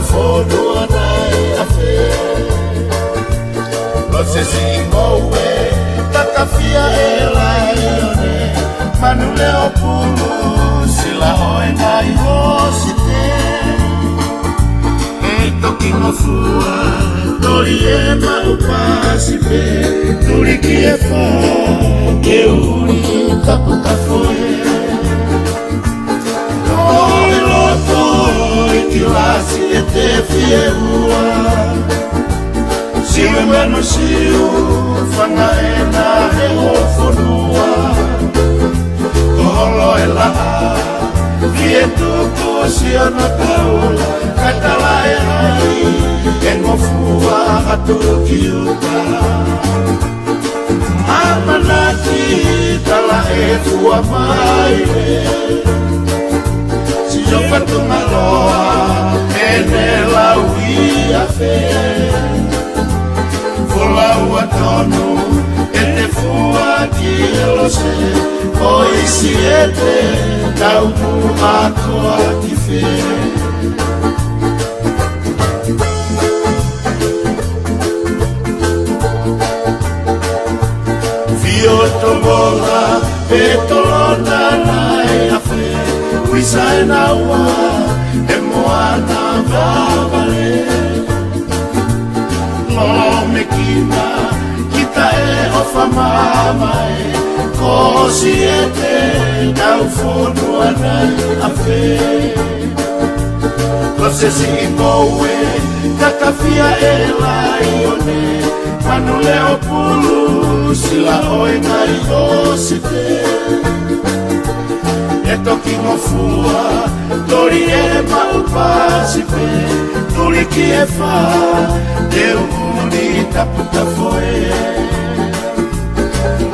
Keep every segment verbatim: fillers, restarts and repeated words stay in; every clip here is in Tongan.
Fonua nai afe. Losesi ngoue, kakafia e laione, manu leʻo pulu, sila ʻo e ngai hosite. ʻE toki ngofua, toli e maʻu pasi pē, tuliki e fā, ke uli tapu kafoe. Ko e loto ʻi Kilasi ʻe te fie ua. Siu e manu siu, fanga ena he ʻo fonua. Ko holo e laʻā, fie tuku siʻono taula, kae tala e hai, ʻe ngofua atu ki uta. ʻAmanaki tala e fua mai ē. Sio fatunga loa ʻene lau ʻi afe. Folau ʻa tonu ʻe te fua ki e lose. ʻOi siete tau mua koa ki fē. Fio tomola, pe tolona nai afe, uisa e naua, e moana vavale. Lolo me kita, kita e ʻofa mamae, ko siete tau fonua nai afe. Losesi ngoue, kakafia e laione, manu leʻo pulu, sila ʻo e ngai hosite. ʻE toki ngofua, toli e maʻu pasi pē, tuliki e fā, te uli tapu kafoe.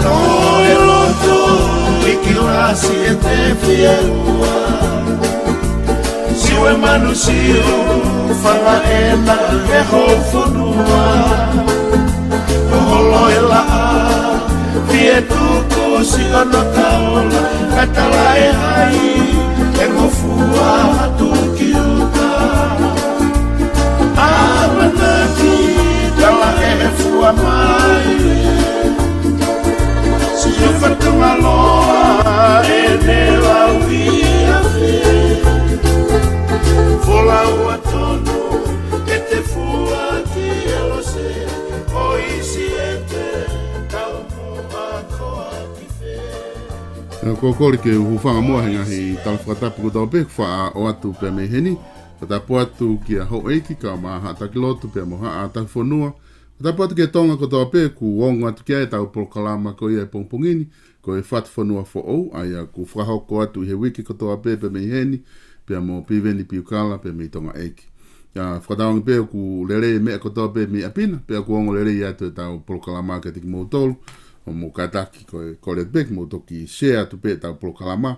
Ko e loto ʻi Kilasi ʻe te fie ua. Siu e manu siu, fanga ena he ʻo fonua. Ko holo e laʻā, fie tuku siʻono taula, kae tala e hai, ʻe ngofua atu ki uta. ʻAmanaki tala e fua mai. Sio fatunga loa ʻene lau ʻi afe. Folau ʻa tonu ʻe te fua ki e lose. ʻOi siete tau mua koa ki fē. ʻE, ko e kole ke u hūfanga muʻa he ngaahi tala fakatapu kotoa pē kuo faʻa ʻoatu pē mei heni. Fakatapu atu kia Houʻeiki, kau mai Haʻa Taki Lotu pea mo Haʻa Taki Fonua. Fakatapu atu kia Tonga kotoa pē kuo ongo atu ki ai ʻetau polokalama ko ia ʻi he pongipongi ni, ko e Fatu Fonua Foʻou, ʻa ia kuo fakahoko atu ʻi he uike kotoa pē pē mei heni, pea mo Piveni Piukala pē mei Tonga ʻEiki. ʻIo, fakatauange pē ʻoku lelei e meʻa kotoa pē mei ʻapi na, pea kuo ongo lelei atu ʻetau polokalama kiate kimoutolu, ʻo mou kātaki ko e kole pē ke mou toki share atu pē ʻetau polokalama,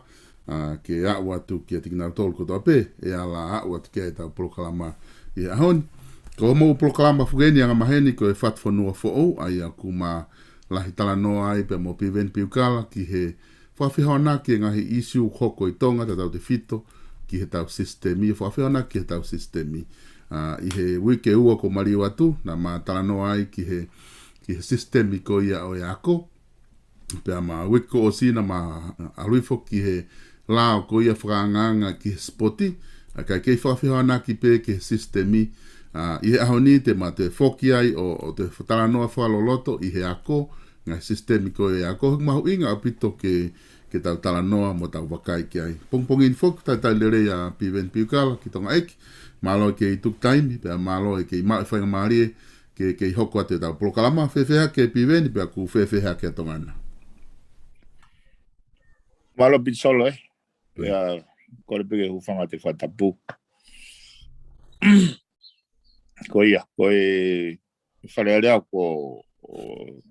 ʻa, ke aʻu atu kiate kinautolu kotoa pē ʻe ala aʻu atu ki ai ʻetau polokalama ʻi he ʻaho ni. Ko hoʻomou polokalama foki eni angamaheni ko e Fatu Fonua Foʻou, ʻa ia ʻoku ma lahi talanoa ai pea mo Piveni Piukala ki he fakafehoanaki e ngaahi ʻīsiu ʻoku hoko ʻi Tonga, tautautefito ki heʻetau sisitemi, fakafehoanaki ki heʻetau sisitemi. ʻA, ʻi he uike ua kuo maliu atu, naʻa ma talanoa ai ki he, ki he sisitemi ko ia ʻo e ako. Pea ma uike kuo ʻosi naʻa ma ʻalu hifo ki he lao ko ia fakaangaanga ki he sipoti, ʻa, kae kei fakafehoanaki pē ki he sisitemi. ʻA, ʻi he ʻaho ni te ma toe foki ai ʻo, ʻo toe talanoa fakaloloto ʻi he ako, ngaahi sisitemi ko e ako, he ʻoku mahuʻinga ʻaupito ke, ke tau talanoa mo tau vakai ki ai. Pongipongi ni foki, talitali lelei ʻa Piveni Piukala ki Tonga ʻEiki. Mālō e kei tuku taimi, pea mālō e kei maʻu e faingamālie ke, ke kei hoko atu ʻetau polokalama. Fēfē hake Piveni, pea ʻoku fēfē hake ʻa Tonga na? Mālō Pisolo, ē. Ko ia. Pea, kole pē ke u hūfanga he fakatapu. Ko ia, ko e Fale Alea kuo, ʻo,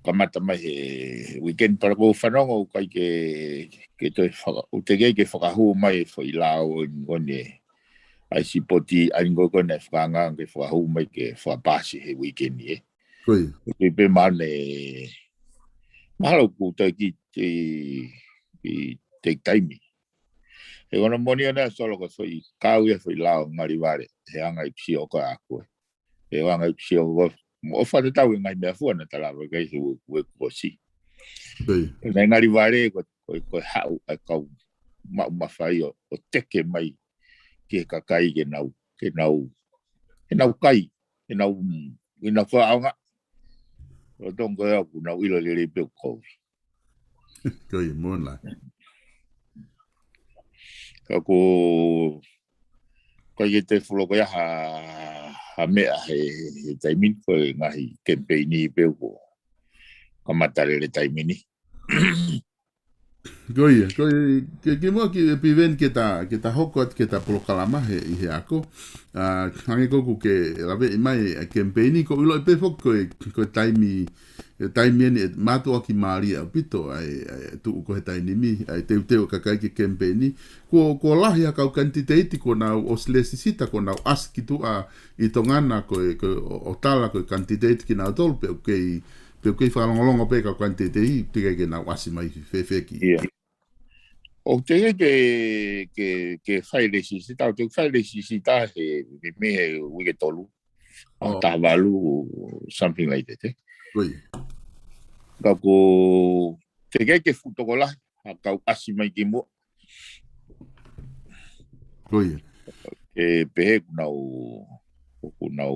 kamata mai he weekend, pea ʻoku ou fanongo ʻoku ʻikai ke, ke toe faka-, ʻoku teʻeki ke fakahū mai e foʻi lao ʻo e, ʻo e, ʻa e sipoti, ʻa e ngaahi ko ena fakaangaanga ke fakahū mai ke fakapaasi he weekend, ē. Ko ia. ʻOku pē mahalo, mahalo ʻoku toe kiʻi, kiʻi take time. He ko hono moʻoni ʻona Solo ko e foʻi kau ia foʻi lao ngalivale, he anga ʻeku sio ko ē ʻaʻaku ē. He anga ʻeku sio ko ē, mo ʻofa tatau e ngaahi meʻa fua naʻa ta lava ki ai he ueku ʻosi. Ko ia. He naʻe ngalivale ko, ko, ko e haʻu ʻa e kau maʻu mafai ʻo, ʻo teke mai ki he kakai ke nau, ke nau, ke nau kai, ke nau, ke nau fakaʻaongaʻi. ʻO tongo ko ē ʻoku nau ʻilo lelei pē ʻoku kovi. Ko ia, moʻoni lā. Ka ko, ko e ke te fulo ko ia ha, ha meʻa he, he taimi ni ko e ngaahi kemipeini pē ʻoku kamata lele taimi ni. Ko ia, ko ia, ke, ke mua ki, Piveni ke ta, ke ta hoko atu ke ta polokalama he, ʻi he ako. ʻA, hangē ko ʻoku ke laveʻi mai ʻa e kemipeini, ʻoku ou ʻilo pē foki ko e, ko e taimi, e taimi eni ʻe mātuʻaki mālie ʻaupito, ʻa e, ʻa e tuʻu ko ē he taimi ni, ʻa e teuteu ʻa e kakai ki he kemipeini. Kuo, kuo lahi ha kau kanititeiti kuo nau ʻosi lēsisita, kuo nau ʻasi ki tuʻa ʻi Tonga na ko e, ko e ʻo, ʻo tala ko e kanititeiti kinautolu pe ʻoku kei, pe ʻoku kei fakalongolongo pē kau kanititeiti, teʻeki ke nau ʻasi mai fēfē ki. Ia. ʻOku teʻeki ke, ke, ke fai lēsisita, ʻoku teʻeki fai lēsisita he, he meimei he uike tolu. ʻO taha valu, something like that, ē? Ko ia. Ka ʻoku teʻeki ke fuʻu tokolahi ha kau ʻasi mai ki muʻa. Ko ia. ʻE pehē ʻoku nau, ʻoku nau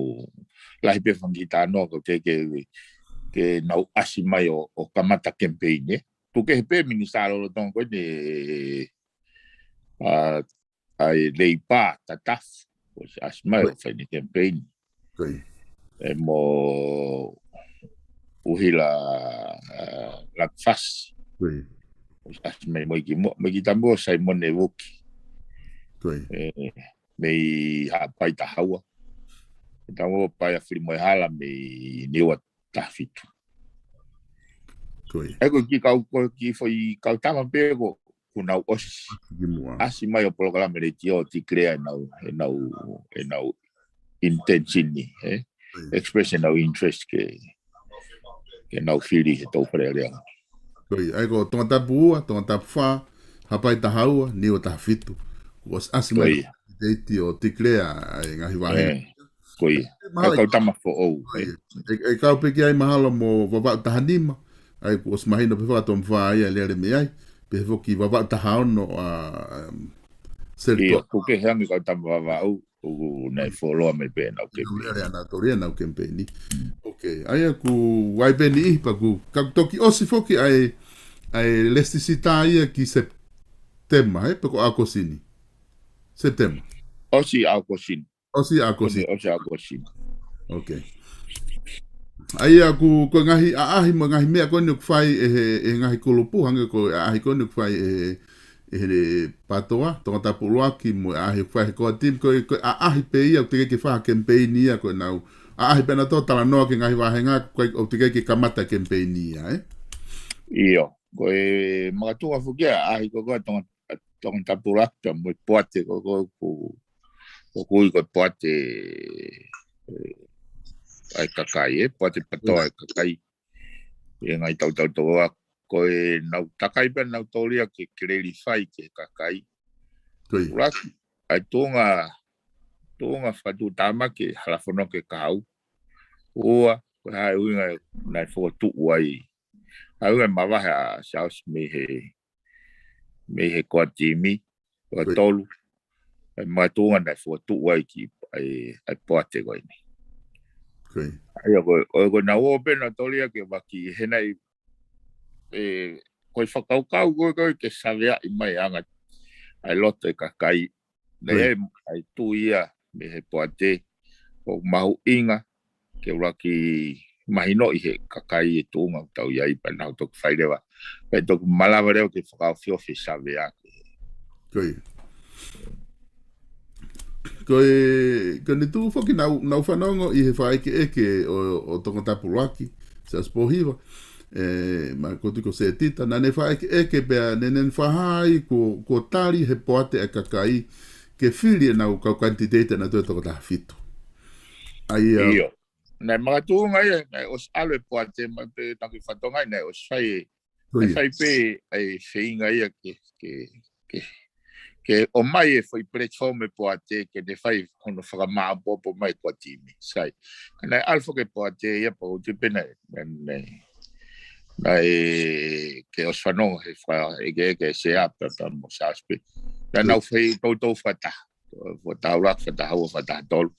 lahi pē fanga kiʻi talanoa ʻoku teʻeki ke, ke nau ʻasi mai ʻo, ʻo kamata kemipeini, ē? Tuku kehe pē minisitā lolotonga ko eni, ʻa, ʻa e Leipa, Tatafu, ʻosi ʻasi mai ʻo fai ʻene kemipeini. Ko ia. ʻE mo ʻUhila, ʻa, Lakafasi. Ko ia. ʻOsi ʻasi mai mo ia ki muʻa, mo ia ki Tamua, Saimone Vuki. Ko ia. ʻE, mei Haʻapai Tahaua. Tamua Paea Filimoehala mei Niua Tahafitu. Ko ia. ʻE ko e kiʻi kau, ko e kiʻi foʻi kau tama pē ko ē ʻoku nau ʻosi. Ki muʻa. ʻAsi mai ʻo polokalama letiō ʻo declare ʻenau, ʻenau, ʻenau intention ni, ē? Ko ia. Express ʻenau interest ke, ke nau fili he Tau Fale Alea. Ko ia, ʻa ia ko Tongatapu ua, Tongatapu fā, Haʻapai Tahaua, Niua Tahafitu. Kuo ʻosi ʻasi mai. Ko ia. Date ʻo declare ʻa e ngaahi vāhenga. ʻE, ko ia. Mahalo ʻe kau tama foʻou, ko ē. Ia. ʻE, ʻe kau pē ki ai mahalo mo Vavaʻu Tahanima. ʻA ia kuo ʻosi mahino pē fakatomfā ia lele mei ai. Pehē foki Vavaʻu Tahaono ʻa, um, Selito. Ia, ʻoku kehe ange kau tama Vavaʻu, ʻoku nau fuoloa mai pē ʻenau kemipeini. Lele ʻa nautolu ia ʻenau kemipeini. ʻOkei, ʻa ia ʻoku ʻi ai pē niʻihi pea ʻoku, ka ʻoku toki ʻosi foki ʻa e, ʻa e lēsisita ia ki Sepitema, ē, pe ko ʻAokosi ni. Sepitema. ʻOsi ʻAokosi ni. ʻOsi ʻAokosi. ʻOsi, ʻosi ʻAokosi. ʻOkei. ʻA ia ʻoku, ko e ngaahi ʻaʻahi mo e ngaahi meʻa ko eni ʻoku fai ʻe he, ʻe he ngaahi kulupu, hangē ko e ʻaʻahi ko eni ʻoku fai ʻe he, ʻe he PATOA, Tongatapu ʻUluaki mo e ʻaʻahi ʻoku fai ʻe he Core Team, ko e, ko e ʻaʻahi pē ia ʻoku teʻeki ke fai ha kemipeini ia ko ʻenau. ʻAʻahi pē nautolu talanoa ki he ngaahi vāhenga, ko e, ʻoku teʻeki ke kamata kemipeini ia, ē? ʻIo, ko e makatuʻunga foki ia ʻaʻahi ko ē ko ē Tonga, Tongatapu ʻUluaki pea mo e poate ko ē ko ē ʻoku ʻoku ui ko e poate, ē, ʻa e kakai, ē, poate PATOA ʻa e kakai. ʻI he ngaahi tautau tō ua, ko ʻenau takai pē nautolu ia ke clarify ki he kakai. Ko ia. ʻUluaki, ʻa e tuʻunga, tuʻunga fakatuʻutāmaki halafono ke kau. Ua, ko e hā e ʻuhinga naʻe fokotuʻu ai. Hā e ʻuhinga e mavahe ʻa Siaosi mei he, mei he Core Team, ʻo tolu. ʻA e makatuʻunga naʻe fokotuʻu ai ki ai, ʻa e poate ko eni. Ko ia. ʻA ia ko, ʻo ko ʻenau ō pē nautolu ia ke vaki he naʻe, ʻe, ko e fakakaukau ko ē ko ē ke saveaʻi mai ʻa e anga ʻa e loto ʻa e kakai. Naʻe ʻi ai ʻa e tui ia mei he poate, ʻoku mahuʻinga ke ʻuluaki mahinoʻi he kakai e tuʻunga ʻoku tau ʻi ai pea nau toki fai leva. Pea toki malava leva ke fakaofiofi e savea. Ko ia. Ko e, ko ʻene tuʻu foki naʻu, naʻu fanongo ʻi he fakaʻekeʻeke ʻo, ʻo Tongatapu ʻUluaki, Siaosi Pōhiva, ē, mo e kau tui ko Setita, naʻa ne fakaʻekeʻeke pea naʻa ne fakahā ai kuo, kuo tali he poate ʻa e kakai, ke fili ʻenau kau kanititeiti ʻanautolu ʻe toko taha fitu. ʻA ia. ʻIo. Naʻe makatuʻunga ia, naʻe ʻosi ʻalu e poate mai pē taki fatonga ia, naʻe ʻosi fai e, ko ia, naʻe fai pē ʻa e feinga ia ke, ke, ke, ke ʻomai e foʻi platform e Poate ke ne fai hono fakamāʻopoʻopo mai e core team. Sai. Ka naʻe ʻalu foki e Poate ia pea ʻoku ou tui pē naʻe, naʻe, naʻe, naʻe ke ʻosi fanongo he fakaʻekeʻeke e sea pea, pea mo Saspe. Naʻa nau fai toutou fakataha. Fakataha ʻuluaki, fakataha ua, fakataha tolu.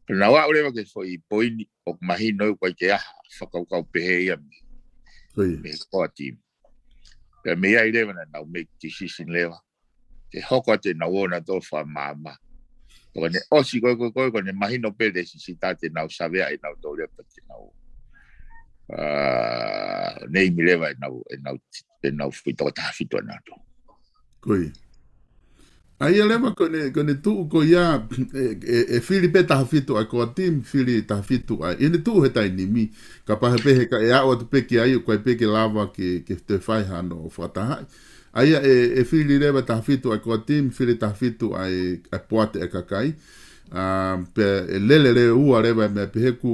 Pea nau aʻu leva ki he foʻi poini ʻoku mahino ʻoku ʻikai ke ʻi ai ha fakakaukau pehē ia mei, mei he core team. Pea mei ai leva naʻa nau make decision leva ke hoko atu ʻenau ō nautolu fakamaama. Pea ko ʻene ʻosi ko ē, ko ē, ko ē, ko ʻene mahino pē lēsisita te nau savea ʻenau tōlia pea te nau, ʻa, name leva ʻenau, ʻenau, ʻenau foʻi toko taha fitu ʻanautolu. Ko ia. ʻA ia leva ko ʻene, ko ʻene tuʻu ko ia, ʻe, ʻe, ʻe fili pē taha fitu ʻa e core team, fili taha fitu ʻa e, ʻene tuʻu he taimi ni, kapau he pehē ka ʻe aʻu atu pē ki ai, ʻoku ʻikai pē ke lava ke, ke toe fai hano fakatahaʻi. ʻA ia ʻe, ʻe fili leva taha fitu ʻa e core team, fili taha fitu ʻa e, ʻa e Poate ʻa e kakai. ʻA, pea ʻe lele leva ua leva e meʻa pehē ʻoku,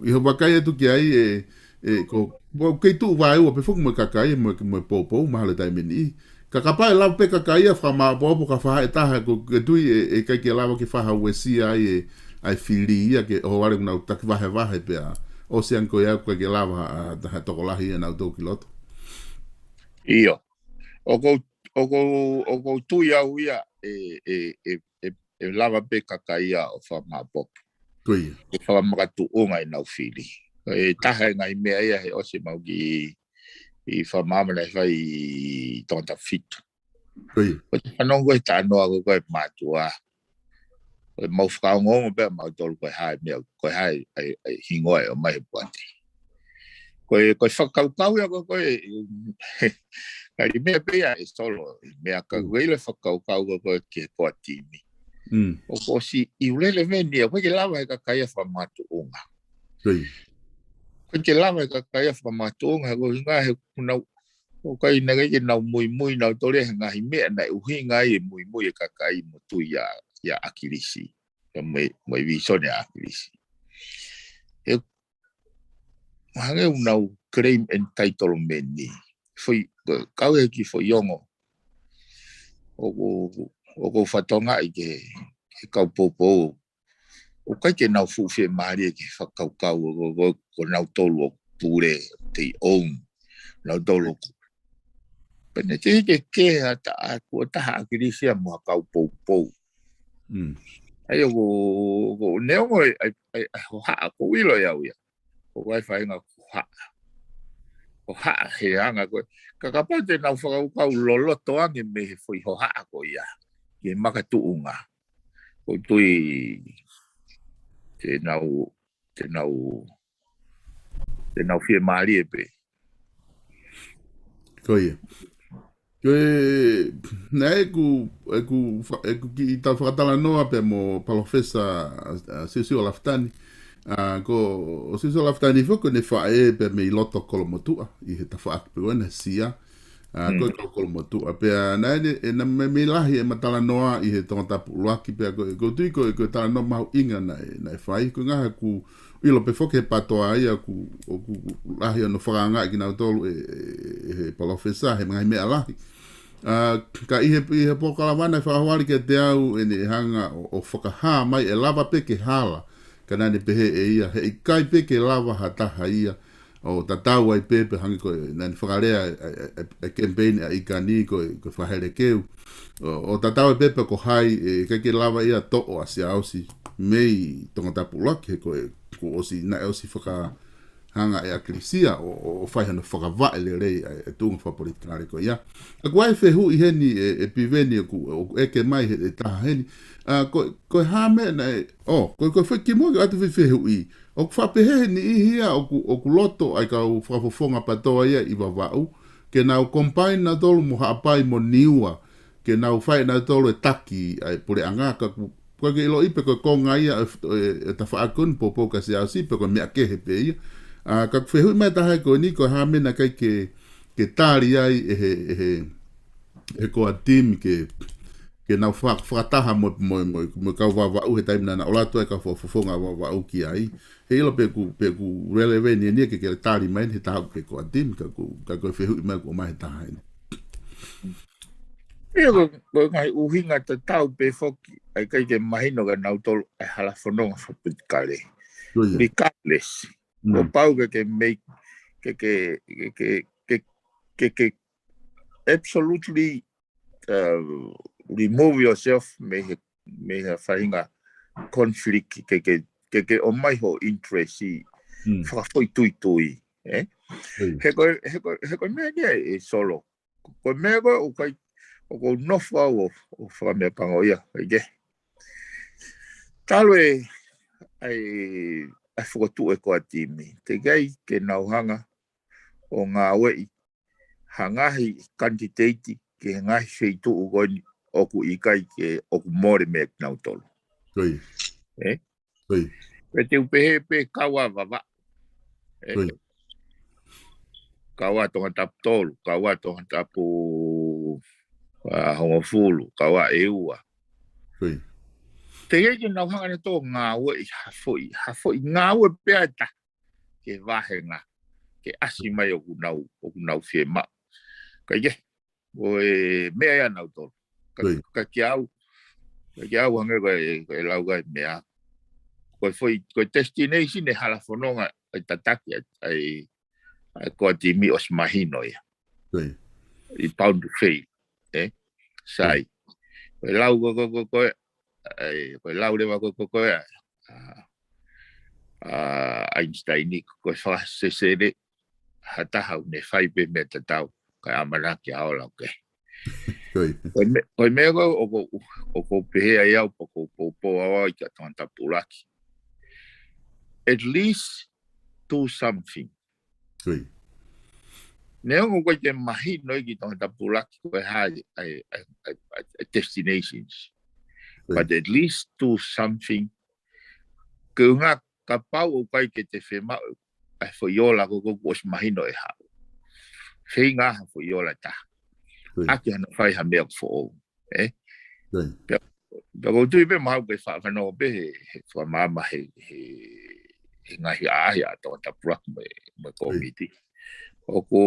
ʻi hoʻo vakai atu ki ai ʻe, ʻe ko, ʻoku kei tuʻu vaeua pē foki mo e kakai, mo e, mo e poupou, mahalo he taimi ni. Ka kapau ʻe lava pē kakai ia fakamāʻopoʻopo ka fai ha taha ʻoku ke tui ʻe, ʻe ʻikai ke lava ke fai ha uesia ai e, ʻa e fili ia ke ʻohovale ʻoku nau taki vahevahe pea ʻosi ange ko ia ʻoku ʻikai ke lava ha, ha, ha tokolahi ia naʻa nau tō ki loto. ʻIo. ʻOku ou, ʻoku ou, ʻoku ou tui au ia ʻe, ʻe, ʻe, ʻe, ʻe lava pē kakai ia ʻo fakamāʻopoʻopo. Ko ia. ʻE fakamakatuʻunga ʻenau fili. Ko e taha e ngaahi meʻa ia he ʻosi mau kiʻi fakamaama naʻe fai ʻi Tongatapu fitu. Ko ia. ʻOku ou fanongo ko e talanoa ko ē ʻa e mātuʻa. Ko e mau fakaongoongo pē ʻa mautolu ko e hā e meʻa, ko e hā e, e, e hingoa ʻe ʻomai he Poate. Ko e, ko e fakakaukau ia ko ē, ko e, ka ʻi ai e meʻa pē ia ʻe solo, meʻa ka ʻoku ʻi ai e fakakaukau ko ē, ko e ki he core team. ʻOku ʻosi ʻi he lele meni ia, ʻoku ʻikai ke lava he kakai ia fakamātuʻunga. Ko ia. ʻOku ʻikai ke lava he kakai ia fakamātuʻunga, he ko e ʻuhinga he ʻoku nau, ʻoku ʻikai naʻe ʻikai ke nau muimui nautolu he ngaahi meʻa naʻe ʻuhinga ai e muimui e kakai mo tui ʻia, ʻia ʻAkilisi. Ia mo e, mo e visone ʻa ʻAkilisi. He hangē ʻoku nau claim entitlement ni. Foʻi, kau he kiʻi foʻi ongo. ʻOku, ʻoku ou fakatokangaʻi ki he, ki he kau poupou. ʻOku ʻikai ke nau fuʻu fiemālie ki he fakakaukau ko, ko, ko nautolu ʻoku pule, they own. Nautolu ʻoku. Pea ne ke, ke, ke ha ta, ʻa, kuo taha ʻAkilisi ia mo ha kau poupou. ʻA ia ʻoku, ʻoku neongo e, e, e, e hohaʻa ʻoku ou ʻilo ʻe au ia. ʻOku ʻi ai e faʻahinga hohaʻa. Hohaʻa he anga ko ē. Ka kapau te nau fakakaukau loloto ange mei he foʻi hohaʻa ko ia. Ki he makatuʻunga. ʻOku ou tui te nau, te nau, te nau fiemālie pē. Ko ia. Ko e, naʻe ʻeku, ʻeku fa-, ʻeku kiʻi tau fakatalanoa pea mo Palōfesa, ʻa, ʻa Siosiua Lafitani. ʻA, ko, ʻo Siosiua Lafitani foki ko ʻene faʻē pea mei loto Kolomotuʻa, ʻi he tafaʻaki pē ko ena Sia. ʻA, ko e kau Kolomotuʻa. Pea naʻe, ʻe, naʻe mei, mei lahi ʻema talanoa ʻi he Tongatapu ʻuluaki pea ko, ʻoku ou tui ko, ko e talanoa mahuʻinga naʻe, naʻe fai. Ko e ʻuhinga he ʻoku ʻilo pē foki he PATOA ia ʻoku, ʻoku lahi hono fakaangaʻi kinautolu ʻe, ʻe, ʻe he Palōfesa, he ngaahi meʻa lahi. ʻA, ka ʻi he, ʻi he polokalama naʻe fakahoali kiate au ʻene hanga ʻo, ʻo fakahā mai ʻe lava pē ke hala. Ka naʻa ne pehē ʻe ia, he ʻikai pē ke lava ha taha ia ʻo tatau ai pē, pea hangē ko e, naʻa ne fakalea e, e, e, e campaign ʻa ʻIkani ko e, ko e fakahelekeu. ʻO, ʻo tatau ai pē pe ko hai, ʻe, ʻikai ke lava ia toʻo ʻa Siaosi mei Tongatapu ʻuluaki, he ko e, kuo ʻosi, naʻe ʻosi fakahanga ʻe ʻAkilisi ia ʻo, ʻo, ʻo fai hano fakavaʻe lelei ʻa e, e tuʻunga fakapolitikale ko ia. ʻA, ʻoku ʻi ai e fehuʻi heni ʻe, ʻe Piveni ʻoku, ʻoku ʻeke mai he, he taha heni. ʻA, ko, ko e hā e meʻa naʻe, ʻo, ko, ko e foʻi kimuʻa ke ʻatu foʻi fehuʻi. ʻOku faʻa pehē he niʻihi ia ʻoku, ʻoku loto ʻa e kau fakafofonga PATOA ia ʻi Vavaʻu, ke nau combine nautolu mo Haʻapai mo Niua, ke nau fai nautolu e taki ʻa e puleʻanga, ka ʻoku, ʻoku ʻikai ke ʻiloʻi pe ko e konga ia e, e, e tafaʻaki ko eni poupou kia Siaosi pe ko e meʻa kehe pē ia. ʻA, ka ʻoku fehuʻi mai taha ko eni ko e hā e meʻa naʻe ʻikai ke, ke tali ai ʻe he, ʻe he, ʻe he core team ke, ke nau fa-, fakataha mo, mo, mo, mo e kau Vavaʻu he taimi naʻa nau ʻalu atu ai e kau fakafofonga Vavaʻu ki ai. He ʻilo pe ʻoku, pe ʻoku relevant eni ia ke, ke tali mai he taha ʻoku ke core team, ka ʻoku, ka ko e fehuʻi mai ʻoku ʻomai he taha eni. Ia ko, ko e ngaahi ʻuhinga tatau pē foki, ʻa e ʻikai ke mahino kia nautolu ʻa e hala fononga fakapolitikale. Regardless, kuo pau ke ke make, ke ke, ke ke, ke ke, ke absolutely, uh, remove yourself mei he, mei he faʻahinga conflict, ke ke, ke ke ʻomai hoʻo interest ʻi fakafoʻituitui, ē? He ko e, he ko e, he ko e meʻa ia ē Solo. Ko e meʻa ko ē ʻoku ʻikai, ʻoku ou nofo au ʻo, ʻo fakameʻapangoʻia, ʻikai ke. Talu e, ʻa e, ʻa e fokotuʻu e core team, teʻeki ai ke nau hanga ʻo ngāueʻi ha ngaahi kanititeiti ki he ngaahi feituʻu ko eni ʻoku ʻikai ke, ʻoku mole meʻa kia nautolu. Ē? Pe te u pehē pē kau ʻa Vavaʻu. Ē? Kau ʻa Tongatapu tolu, kau ʻa Tongatapu, ʻa, hongofulu, kau ʻa ʻEua. Teʻeki ai ke nau hanga nautolu ʻo ngāueʻi ha foʻi, ha foʻi ngāue pē ʻe taha ki he vāhenga ke ʻasi mai ʻoku nau, ʻoku nau fiemaʻu. ʻIkai ke, ko e meʻa ia ʻa nautolu. Ka, ka kiate au, ka kiate au hangē ko e, ko e lau ko ē meʻa. Ko e foʻi, ko e destination e hala fononga ʻa e tataki ʻa e, ʻa e, ʻa e core team ʻosi mahino ia. ʻI bound to fail, ē? Sai. Ko e lau ko, ko, ko, ko e, ʻa e, ko e lau leva ko, ko, ko e, ʻa, ʻa Einstein ni, ko e fakasesele, ha taha ʻoku ne fai pē meʻa tatau, kae ʻamanaki ʻa e ola, ʻoku. Ko e me-, ko e meʻa ko ē ʻoku, ʻoku ou pehē ai au, ʻoku ou poupou au ai kia Tongatapu ʻuluaki. At least do something. Neongo ʻoku ʻikai ke mahino ia ki Tongatapu ʻuluaki ko e hā e, ʻa e, ʻa e, ʻa e, ʻa e destinations. But at least do something. Ko e ʻuhinga kapau ʻoku ʻikai ke te fiemaʻu ʻa e foʻi ola ko ē ʻoku ʻosi mahino ʻe haʻu. Feinga ha foʻi ola ʻe taha. ʻAki hano fai ha meʻa foʻou. Ē? Pea, pea ʻoku ou tui pē mahalo ke faʻa fanongo pē he, he fakamaama he, he, he ngaahi ʻaʻahi ʻa Tongatapu ʻuluaki mo e, mo e kōmiti. ʻOku,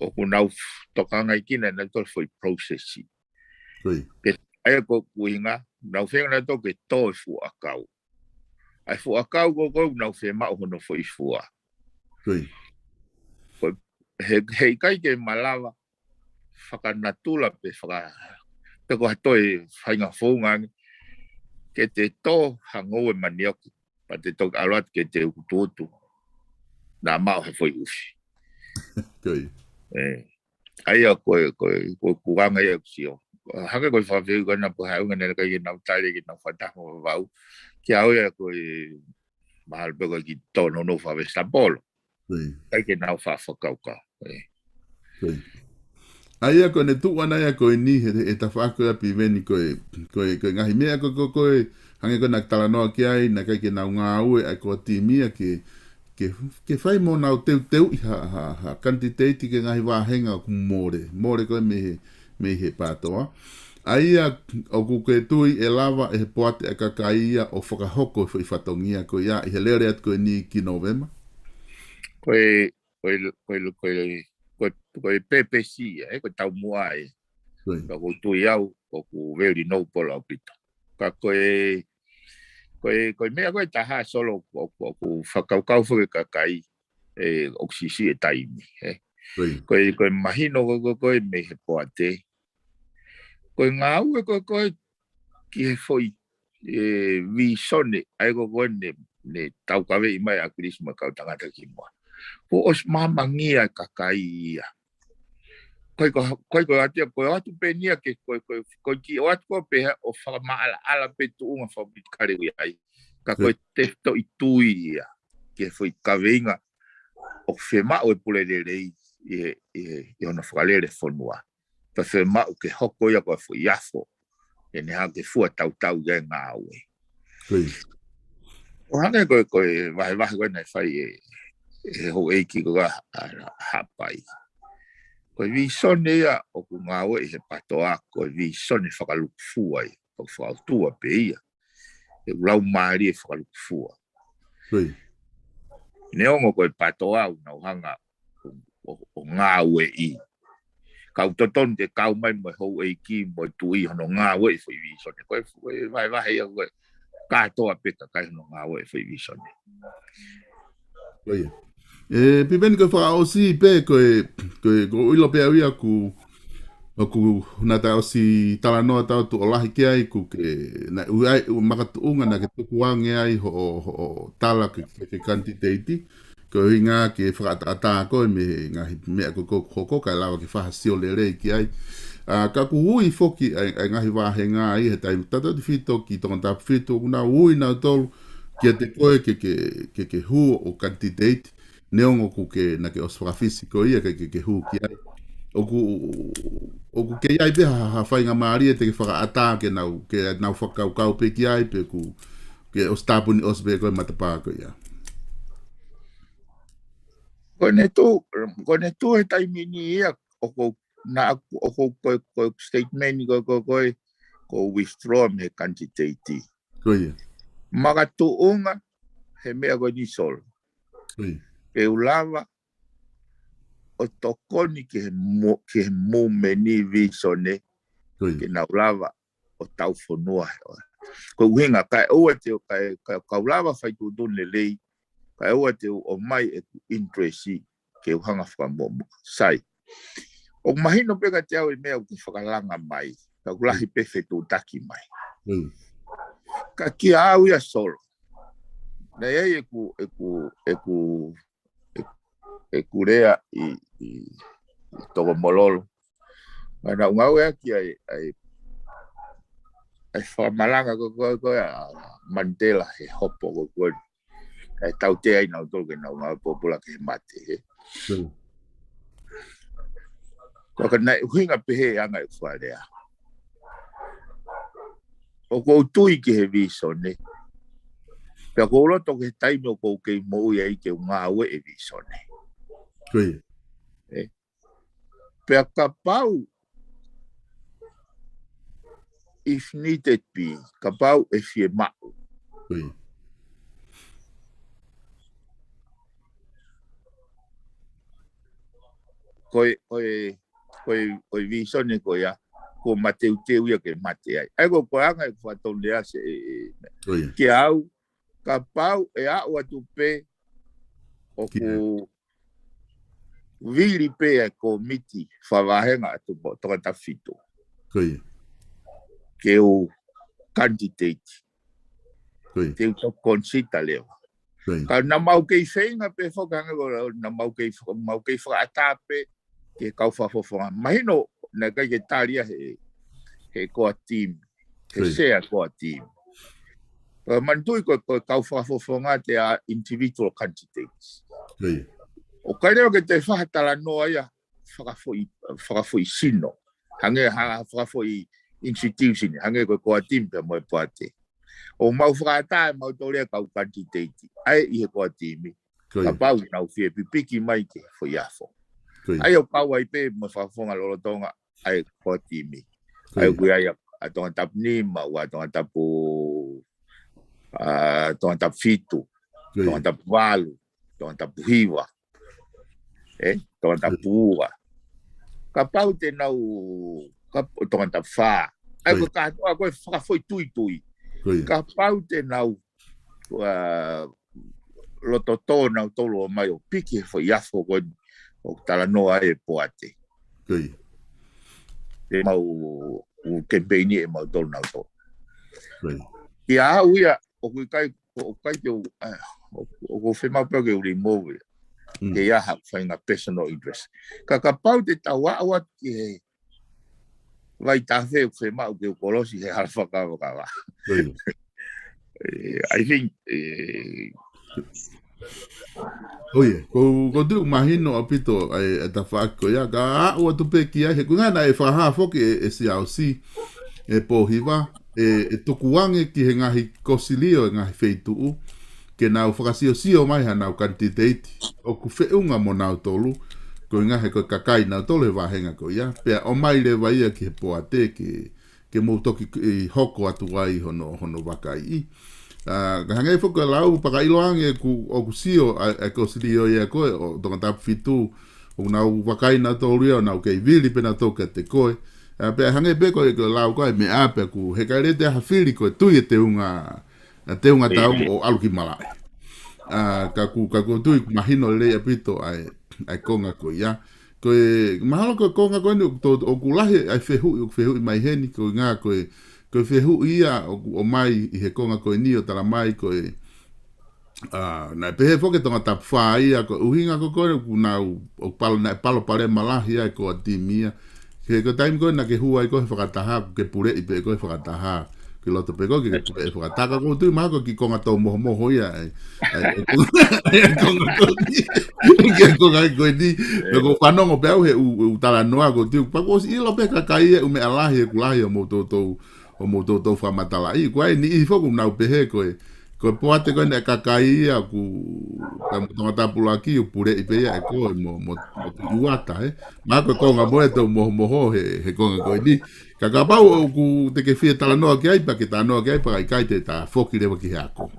ʻoku nau f-, tokangaʻi kinautolu foʻi process. Ke, ʻa ia ko e ʻuhinga, nau feinga nautolu ke tō e fuʻu ʻakau. ʻA e fuʻu ʻakau ko ē ʻoku nau fiemaʻu hono foʻi fua. Ko e, he, he ʻikai ke malava fakanatula pe faka-, pe ko ha toe faʻahinga founga ange. Ke te tō ha ngoue manioki, pea te toki ʻalu atu ke te ukutuutu. Naʻa maʻu ha foʻi ʻufi. Ē. ʻA ia ko e, ko e, ko e ʻuhinga ia ʻoku sio. Hangē ko e fakafehuʻi ko ena pe ko e hā e ʻuhinga naʻe ʻikai ke nau tali ke nau fakataha mo Vavaʻu. Kiate au ia ko e mahalo pē ko e kiʻi tōnounou fakavesitapolo. ʻIkai ke nau faʻa fakakaukau. ʻA ia ko ʻene tuʻu ʻana ia ko eni he, he tafaʻaki ko ia Piveni ko e, ko e, ko e ngaahi meʻa ko, ko, ko e, hangē ko ena talanoa ki ai, naʻe ʻikai ke nau ngāue ʻa e core team ia ke, ke, ke fai mo nau teuteuʻi ha, ha, ha kanititeiti ki he ngaahi vāhenga ʻoku mole, mole ko ē mei he, mei he PATOA. ʻA ia ʻoku ke tui ʻe lava ʻe he poate ʻa e kakai ia ʻo fakahoko e foʻi fatongia ko ia ʻi he lele atu ko eni ki Nōvema? Ko e, ko e, ko e, ko e, ko e, ko e pēpesi ia, ē, ko e taumuʻa ia. Ka ʻoku ou tui au, ʻoku very noble ʻaupito. Ka ko e, ko e, ko e meʻa ko ē ʻe taha Solo ʻoku, ʻoku, ʻoku fakakaukau foki e kakai, ē, ʻoku siʻisiʻi e taimi, ē. Ko e, ko e mahino ko, ko, ko e mei he poate. Ko e ngāue ko, ko e ki he foʻi, ē, vīsone, ʻa ia ko, ko ē ne, ne taukaveʻi mai ʻa ʻAkilisi mo e kau tangata kimuʻa. Kuo ʻosi mamangia e kakai ia. Ko e, ko e, ko e, ko e ʻoatu ia, ko e ʻoatu pē eni ia ke, ko e, ko e, ko e kiʻi ʻoatu ko ē pē ʻo fakamaʻalaʻala pē tuʻunga fakapolitikale ʻoku ʻi ai. Ka ko e tefitoʻi tui ia ki he foʻi kaveinga ʻoku fiemaʻu e pule lelei ʻi he, ʻi he, ʻi hono fakalele fonua. Pea fiemaʻu ke hoko ia ko e foʻi afo ʻe ne hanga ke fua tautau ia e ngāue. ʻO hangē ko e, ko e vahevahe ko ē naʻe fai ʻe, ʻe he houʻeiki ko ē ʻa, ʻa Haʻapai. Ko e vīsone ia ʻoku ngāueʻi he PATOA, ko e vīsone fakalukufua ia, ʻoku fakaʻotua pē ia. ʻE lau mālie fakalukufua. Neongo ko e PATOA ʻoku nau hanga ʻo, ʻo, ʻo ngāueʻi. kau totonu ke kau mai mo e houʻeiki mo e tuʻi hono ngāueʻi e foʻi visone. Ko e, ko e vahevahe ia ko e kātoa pē kakai hono ngāueʻi e foʻi visone. Ko ia. ʻE, Piveni, ko e fakaʻosi pē, ko e, ko e, ko e ʻilo pē au ia ʻoku, ʻoku na ta ʻosi talanoa tau tuʻo lahi ki ai, ʻoku ke, na, ʻoku ʻi ai, ʻoku makatuʻunga naʻa ke tukuange ai hoʻo, hoʻo tala ki he, ki he kanititeiti, ko e ʻuhinga ke fakaʻataʻatā koe mei he ngaahi meʻa ko ē ʻoku hoko, kae lava ke fai ha sio lelei ki ai. ʻA, ka ʻoku ui foki ʻa e, ʻa e ngaahi vāhenga ia he taimi, Tongatapu fitu ki Tongatapu fitu, ʻoku nau ui nautolu kiate koe ke, ke, ke, ke hū ʻo kanititeiti, neongo ʻoku ke, naʻa ke ʻosi fakafisi koe ia ke, ke, ke hū ki ai. ʻOku, ʻoku kei ʻi ai pē ha, ha faingamālie te ke fakaʻatā ke nau, ke nau fakakaukau pē ki ai, pe ʻoku ke ʻosi tāpuni ʻosi pē koe matapā ko ia. Ko ʻene tuʻu, ko ʻene tuʻu he taimi ni ia, ʻoku, naʻa, ʻoku, ko, ko statement ko, ko, ko, ko withdraw mei he kanititeiti. Ko ia. Makatuʻunga he meʻa ko eni, Solo. Ko ia. Ke u lava ʻo tokoni ki he mo-, ki he movement ni, visone, Ko ia. ke nau lava ʻo tau fonua he ʻoa. Ko e ʻuhinga, kae ʻoua te u, kae, kae, kau lava fai tuʻutuʻuni lelei, kae ʻoua te u ʻomai ʻeku interest ke u hanga fakamuʻomuʻa. Sai. ʻOku mahino pē kiate au e meʻa ʻoku ke fakalanga mai. Ka ʻoku lahi pē fetuʻutaki mai. Mm. Ka kiate au ia, Solo, naʻe ʻi ai ʻeku, ʻeku, ʻeku, ʻeku lea ʻi, ʻi, ʻi Tokomololo. Naʻa ku ngāueʻaki ʻa e, ʻa e, ʻa e fakamalanga ko, ko, ko ē ʻa Mandela he hopo ko, ko ē. ʻA e tautea ai nautolu ke nau ngāue pōpula ki he mate, he. Mm. Ko e ʻuhinga pē he anga e fakalea. ʻOku ou tui ki he visone. Pea ʻoku ou loto ki he taimi ʻoku ou kei moʻui ai ke u ngāueʻi e visone. Ko ia. ʻE. Pea kapau, if needed be, kapau ʻe fiemaʻu. Ko ia. Ko e, ko e, ko e, ko e visone ko ia, ko mateuteu ia ke mate ai. ʻA ia ko, ko e anga e fakatonga lea se, ʻe, ʻe, Ko ia. kiate au, kapau ʻe aʻu atu pē ʻoku Kia. vili pē ʻa e kōmiti fakavāhenga ʻa Tongatapu fitu. Ko ia. Ke u candidate. Ko ia. Ke u toki consider leva. Ko ia. Ka naʻa mau kei feinga pē foki hangē ko e, naʻa mau kei faka-, mau kei fakaʻatā pē ki he kau fakafofonga. Mahino naʻe ʻikai ke tali ia he, he core team. He Ko ia. sea core team. Ka manatuʻi ko, ko e kau fakafofonga they are individual candidates. Ko ia. ʻOku ʻikai leva ke toe fai ha talanoa ia fakafoʻi, fakafoʻi sino. Hangē ha fakafoʻi institution, hangē ko e core team pea mo e poate. ʻOku mau fakaʻatā ʻe mautolu ia kau kanititeiti ʻa ē ʻi he core team. Ko ia. Kapau naʻa nau fie pipiki mai ki he foʻi afo. Ko ia. ʻA ia ʻoku kau ai pē mo e fakafofonga lolotonga ʻa e core team. Ko ia. ʻA ia ʻoku ʻi ai ʻa, ʻa Tongatapu nima, ʻa Tongatapu, ʻa Tongatapu fitu, Ko ia. Tongatapu valu, Tongatapu hiva. ʻE, Tongatapu ua. Kapau te nau, kap-, Tongatapu fā. ʻA ia Ko ia. ko e kātoa ko e fakafoʻi tuitui. Ko ia. Kapau te nau, ʻa, loto tō nautolu ʻo mai ʻo piki he foʻi afo ko ē ʻoku talanoa ai e poate. Ko ia. Te mau, ʻu kemipeini ʻe mautolu nautolu. Ko ia. Kiate au ia, ʻoku ʻikai, ʻoku ʻikai ke u, ʻa, ʻoku, ʻoku ou fiemaʻu pē ke u remove ia. Mm. Ke ʻi ai haʻaku faʻahinga personal interest. Ka kapau te tau aʻu atu ki he vaitafe ʻoku fiemaʻu ke u kolosi he hala fakavakava. Ko ia. ʻE, I think, ʻe, ʻO ia, ko, ko e tuʻu mahino ʻaupito ʻa e, ʻa e tafaʻaki ko ia, ka aʻu atu pē ki ai, he ko e ʻuhinga naʻe fakahā foki ʻe, ʻe Siaosi, ʻe Pōhiva, ʻe, ʻe tukuange ki he ngaahi kosilio, ʻe ngaahi feituʻu, ke nau fakasiosio mai haʻanau kanititeiti, ʻoku feʻunga mo nautolu, ko e ʻuhinga he ko e kakai nautolu he vāhenga ko ia, pea ʻomai leva ia ki he poate ke, ke mou toki, ʻe, hoko atu ai hono, hono vakaiʻi. ʻA, ka hangē foki ko e lau, pea ka ʻiloange ʻoku, ʻoku sio ʻa, ʻa e kosilio ia ko ē ʻo Tongatapu fitu, ʻOku nau vakai nautolu ia, ʻo nau kei vili pē nautolu kiate koe. ʻA, pea hangē pē ko e, ko e lau ko e meʻa pē ʻoku heka lete ha fili ko e tui e teunga, ʻa e teunga tau ʻo ʻalu ki malaʻe. ʻA, ka ʻoku, ka ʻoku ou tui ʻoku mahino lelei ʻaupito ʻa e, ʻa e konga ko ia. Ko e, mahalo ko e konga ko eni ʻoku tō, ʻoku lahi ʻa e fehuʻi, ʻoku fehuʻi mai heni, ko e ʻuhinga ko e, ko e fehuʻi ia ʻoku ʻomai ʻi he konga ko eni ʻo tala mai ko e, ʻa, naʻe pehē foki ʻe Tongatapu fā ia, ko e ʻuhinga ko ē ʻoku nau, ʻoku palo, naʻe palopalema lahi ai ko e timi ia. He ko e taimi ko ē naʻa ke hū ai koe he fakataha, ʻoku ke puleʻi pē koe he fakataha. Ki loto pē koe ke ke puleʻi he fakataha, ka ʻoku ou tui mahalo ko e kiʻi konga tau mohomoho ia, ʻa e, ʻa e, ʻa e konga ko eni. Ki he konga ko eni. Pea ʻoku ou fanongo pē au he ʻū, ʻū talanoa ʻoku ou tui, pea ʻoku ʻosi ʻilo pē kakai ia ʻū meʻa lahi, ʻoku lahi ʻo mou toutou, ʻo mou toutou fakamatalaʻi. Ko e niʻihi foki ʻoku nau pehē ko e, ko e poate ko eni ʻa e kakai ia ʻoku, ka mo Tongatapu ʻuluaki ʻoku puleʻi pē ia ʻe koe mo, mo, mo Tuʻi Uata, ē. Mahalo ko e konga mo e tau mohomoho he, he konga ko eni. Ka kapau ʻoku te ke fie talanoa ki ai, pea ke talanoa ki ai, pea ka ʻikai te ta foki leva ki he ako.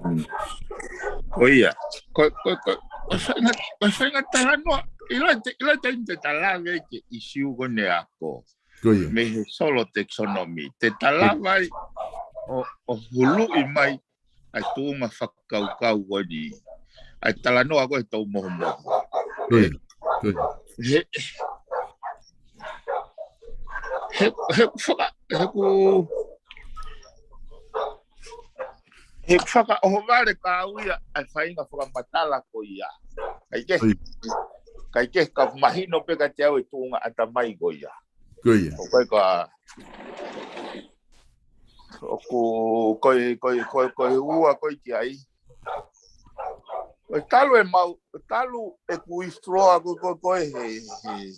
Ko ia. Ko, ko, ko, ko e faʻahinga, ko e faʻahinga talanoa. ʻIlo te, ʻilo te ʻi te ta lave ki he ʻīsiu ko eni ako. Ko ia. Mei he solo taxonomy. Te ta lava ai ʻo, ʻo huluʻi mai ʻa e tuʻunga fakakaukau ko eni. ʻA e talanoa ko e tau mohomoho. Ko ia. Ko ia. He, he, he faka, he ʻoku, he fakaʻohovale ka au ia ʻa e faʻahinga fakamatala ko ia. Kae kehe, kae kehe ka mahino pē kiate au e tuʻunga ʻatamai ko ia. Ko ia. ʻOku ʻikai ko e, ʻoku, ko e, ko e, ko e, ko e ua ko e ki ai. Ko e talu e mau, talu ʻeku withdraw ko, ko, ko e he, he.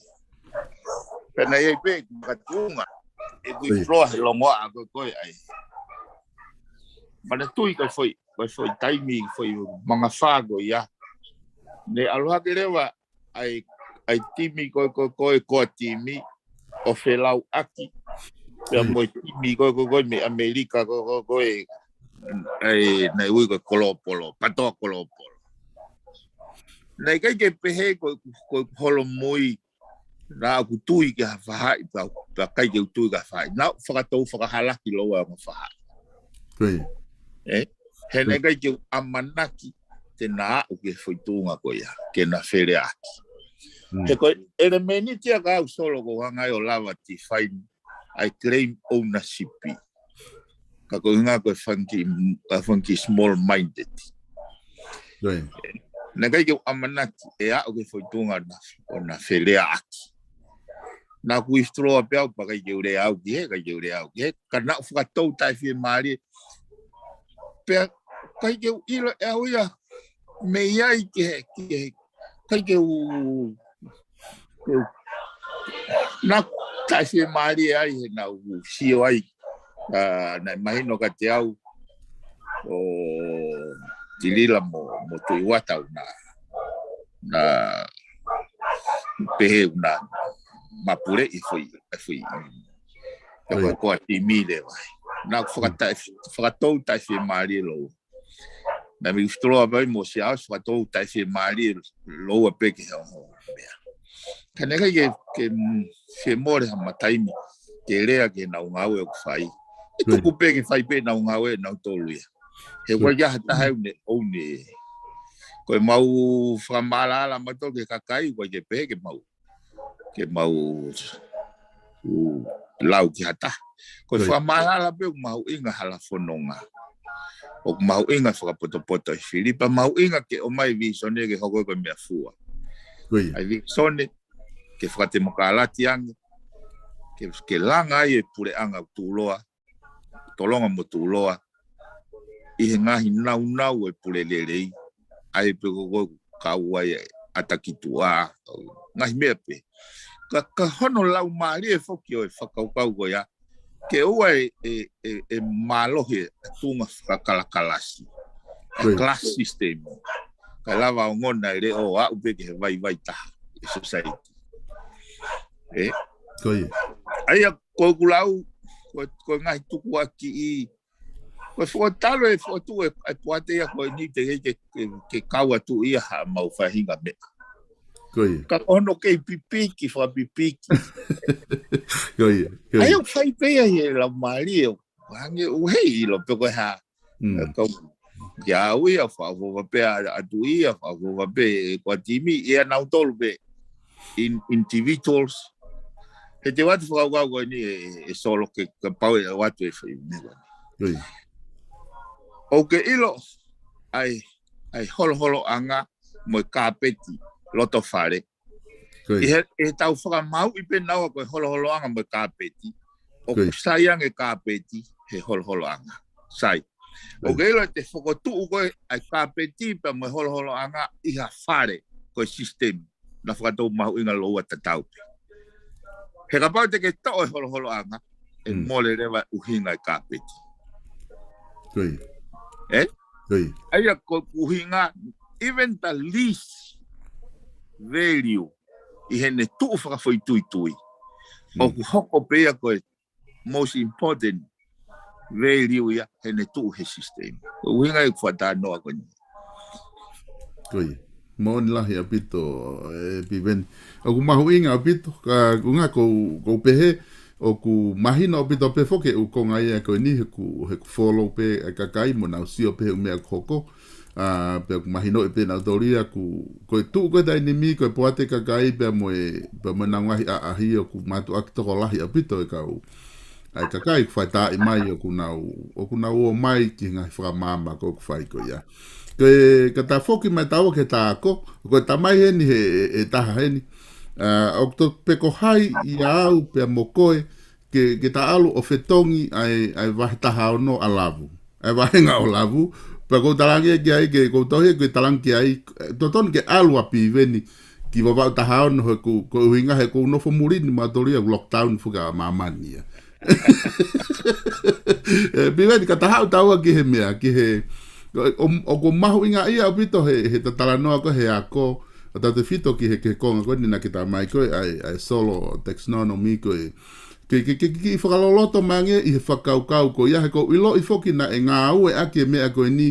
Pea naʻe ʻi ai pē ʻeku makatuʻunga ʻeku withdraw he longoaʻa ko, ko e ai. Manatuʻi ko e foʻi, ko e foʻi taimi, foʻi mangafā ko ia. Ne ʻalu hake leva ʻa e, ʻa e timi ko, ko, ko e core timi ʻo felauʻaki. Pea mo e timi ko, ko, ko e mei ʻAmelika ko, ko, ko e, ʻa e, naʻe ui ko e kolopolo, patoa kolopolo. Naʻe ʻikai ke pehē ko, ko e holomui, naʻa ku tui ki ha faʻahi, pea, pea ʻikai ke u tui ki ha faʻahi. Naʻa ku fakatou fakahalaki loua mo e faʻahi. Ko ia. Ē? He naʻe ʻikai ke u ʻamanaki te na aʻu ki he foʻi tuʻunga ko ia, ke na feleaʻaki. He ko e ʻelemēniti ia ka au solo ʻoku ou hanga ai ʻo lava define ʻa e claim ownership. Ka ko e ʻuhinga ko e fanga kiʻi, ka fanga kiʻi small minded. Ko ia. Naʻe ʻikai ke u ʻamanaki ʻe aʻu ki he foʻi tuʻunga na, ʻo na feleaʻaki. Naʻa ku withdraw pē au pea ʻikai ke u lea au ki he, ʻikai ke u lea au ki he. Ka naʻa ku fakatou taʻefiemālie. Pea ʻikai ke u ʻilo ʻe au ia mei ai ki he, ki he, ʻikai ke u, ke u, naʻa ku taʻefiemālie ai he naʻa ku sio ai. ʻA, naʻe mahino kiate au ʻo Tilila mo, mo Tuʻi Uata ʻoku na, na pehē ʻoku na mapuleʻi e foʻi, e foʻi. Ko e core timi leva. Naʻa ku fakataʻe, fakatou taʻefiemālie loua. Naʻa mei withdraw pē au mo Siaosi, fakatou taʻefiemālie loua pē ki he ʻoho meʻa. Ka naʻe ʻikai ke, ke, ke mole ha mataimi ke lea ki heʻenau ngāue ʻoku fai. ʻE tuku pē ke fai pē ʻenau ngāue ʻe nautolu ia. He ʻoku ʻikai ha taha ʻoku ne, ʻoku ne. Ko e mau fakamaʻalaʻala mautolu ki he kakai, ʻoku ʻikai ke pehē ke mau, ke mau lau ki ha taha. Ko e fakamaʻalaʻala pē ʻoku mahuʻinga hala fononga. ʻOku mahuʻinga fakapotopoto e fili, pea mahuʻinga ke ʻomai e visone ke hoko ko e meʻafua. ʻA e visone ke fakatemokalati ange, ke, ke langa ai e puleʻanga ʻoku tuʻuloa, tolonga mo tuʻuloa, ʻi he ngaahi naunau e pule lelei, ʻa e pē ko, ko e kau ai e ʻata ki tuʻa, ngaahi meʻa pē. Ka, ka hono laumālie foki ʻo e fakakaukau ko ia, ke ʻoua ʻe, ʻe, ʻe, ʻe mālohi e tuʻunga fakakalakalasi. Class system. Kae lava ʻo ongona e leʻo ʻo aʻu pē ki he vaivai taha e society. Ē? ʻA ia, ko ʻeku lau, ko, ko e ngaahi tukuakiʻi, ko e fokotuʻu e, fokotuʻu e, e poate ia ko eni te ke, ke, ke kau atu ia ha mau faʻahinga meʻa. Ko ia. Ka ko hono kei pipiki, fakapipiki. Ko ia, ko ia. ʻA ia ʻoku fai pē ia he laumālie ʻo hangē ʻoku ʻikai ʻilo pe ko e hā. Mm. Ka ʻoku ʻikai ke u ʻilo, fakaʻofoʻofa pē ʻa, ʻa Tuʻi ia, fakaʻofoʻofa pē ʻe kau timi, ʻia nautolu pē. In, individuals. He te u ʻoatu fakakaukau ko eni ʻe, ʻe Solo ke, kapau ʻe ʻoatu e fai meʻa ko eni. Ko ia. ʻOku ke ʻilo, ʻa e, ʻa e holoholoʻanga mo e kāpeti, loto fale. Ko ia. ʻI he, ʻi heʻetau fakamāuʻi pē naua ko e holoholoʻanga mo e kāpeti. ʻOku Ko ia. sai ange kāpeti he holoholoʻanga. Sai. Ko ia. ʻOku ke ʻilo te fokotuʻu ko ē ʻa e kāpeti pea mo e holoholoʻanga ʻi ha fale ko e system. Naʻa fakatou mahuʻinga lōua tatau pē. He kapau te ke toʻo e holoholoʻanga, ʻe Mm. mole leva ʻuhinga e kāpeti. Ko ia. Eh? Ko ia. ʻA ia ko e ʻuhinga, even the least value, ʻi heʻene tuʻu fakafoʻituitui. Mm. ʻOku hoko pē ia ko e most important value ia heʻene tuʻu he system. Ko e ʻuhinga ia ʻeku fakatalanoa ko eni. Ko ia. Moʻoni lahi ʻaupito, ē, Piveni. ʻOku mahuʻinga ʻaupito, ka ʻuhinga ʻoku ou, ʻoku ou pehē, ʻoku mahino ʻaupito pē foki ʻeku konga ia ko eni, he ʻoku, he ʻoku follow pē ʻa e kakai mo nau sio pē he ʻū meʻa ʻoku hoko. ʻA, pea ʻoku mahinoʻi pē nautolu ia ʻoku, ko e tuʻu ko ē taimi ni, ko e poate kakai pea mo e, pea mo ʻenau ngaahi ʻaʻahi ʻoku mātuʻaki tokolahi ʻaupito e kau. ʻA e kakai ʻoku faitaaʻi mai ʻoku nau, ʻoku nau ō mai ki he ngaahi fakamaama ko ē ʻoku fai ko ia. Ko e ka ta foki mai taua ki he ta ako, ko e tamai heni he, he, he taha heni. ʻA, ʻoku to pe ko hai ʻia au pea mo koe, ke, ke ta ʻalu ʻo fetongi ʻa e, ʻa e vahe taha ono ʻa Lavu. ʻA e vahenga ʻo Lavu. Pea ʻoku ou talaange ki ai, ke, ʻoku ou tohi ke talaange ki ai, ʻe totonu ke ʻalu ʻa Piveni ki Vavaʻu taha ono he ʻoku, ko e ʻuhinga he ʻoku ou nofo muli ni mautolu ia ʻoku lockdown foki ʻa māmani ia. ʻE, Piveni ka ta haʻu taua ki he meʻa, ki he, ʻo, ʻo, ʻoku mahuʻinga ia ʻaupito he, he ta talanoa ko ē he ako, ʻo tautefito ki he, ki he konga ko eni naʻa ke tā mai ko ē, ʻa e, ʻa e Solo taxonomy ko ē, ke, ke, ke, ke, ke fakaloloto mai ange ʻi he fakakaukau ko ia he ʻoku ou ʻiloʻi foki naʻe ngāueʻaki e meʻa ko eni,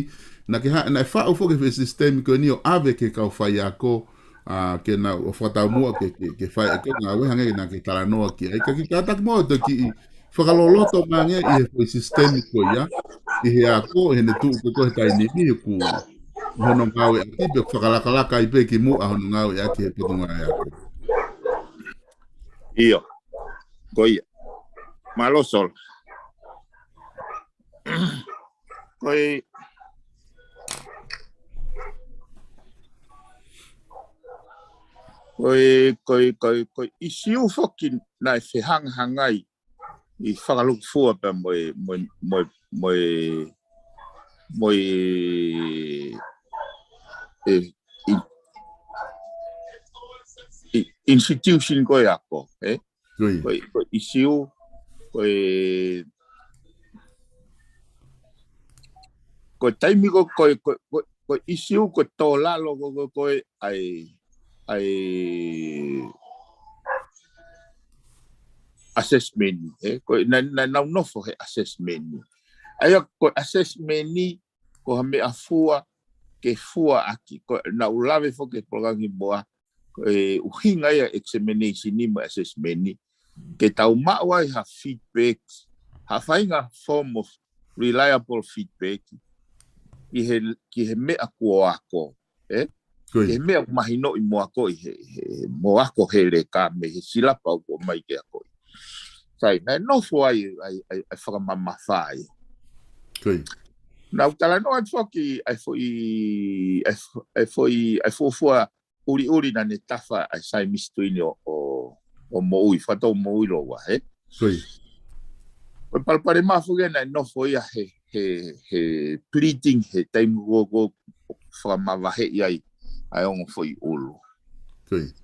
naʻa ke ha-, naʻe faʻu foki he system ko eni ʻo ʻave ki he kau faiako, ʻa, ke nau ʻo fakataumuʻa ke, ke, ke fai e ko e ngāue hangē naʻa ke talanoa ki ai. Ka ke kātaki mo e toki fakaloloto mai ange ʻi he foʻi system ko ia, ʻi he ako, ʻi heʻene tuʻu ko ē ko ē he taimi ni ʻoku hono ngāueʻaki pe ʻoku fakalakalaka ai pē ki muʻa hono ngāueʻaki he potungāue ako. ʻIo. Ko ia. Mālō Solo. Ko e, ko e, ko e, ko e, ko e ʻisiū foki naʻe fehangahangai ʻi Fakalukufua pea mo e, mo e, mo e, mo e, mo e, e, i-, i-, institution ko ē ako, ē? Ko ia. Ko e, ko e ʻisiū, ko e, ko e taimi ko, ko e, ko e, ko e, ko e ʻisiū, ko e tō lalo ko, ko, ko e ʻa e, ʻa e assessment, ē? Ko e, naʻa, naʻa nau nofo he assessment. ʻA ia ko e assessment ni, ko ha meʻafua ke fua ʻaki. Ko e naʻa ku lave foki he polokalama kimuʻa, ko e ʻuhinga ia e examination ni mo e assessment ni. Ke tau maʻu ai ha feedback, ha faʻahinga form of reliable feedback ki he, ki he meʻa kuo ako, ē? Ko ia. Ki he meʻa ʻoku mahinoʻi mo akoʻi he, he, mo ako he leka mei he silapa ʻoku ʻomai ke akoʻi. Sai, naʻe nofo ai, ai, ai, ai fakamamafa ai. Ko ia. Naʻa ku talanoa atu foki, ʻa e foʻi, ʻa e fo-, ʻa e foʻi, ʻa e fuofua ʻuliʻuli naʻa ne tafa ʻa e Saiamisi Tuʻi ni ʻo, ʻo, ʻo moʻui, faʻa tau moʻui lōua, ē? Ko ia. Ko e palopalema foki ia naʻe nofo ia he, he, he pleading, he taimi ko ē ʻoku fakamavaheʻi ai ʻa e ongo foʻi ʻulu. Ko ia.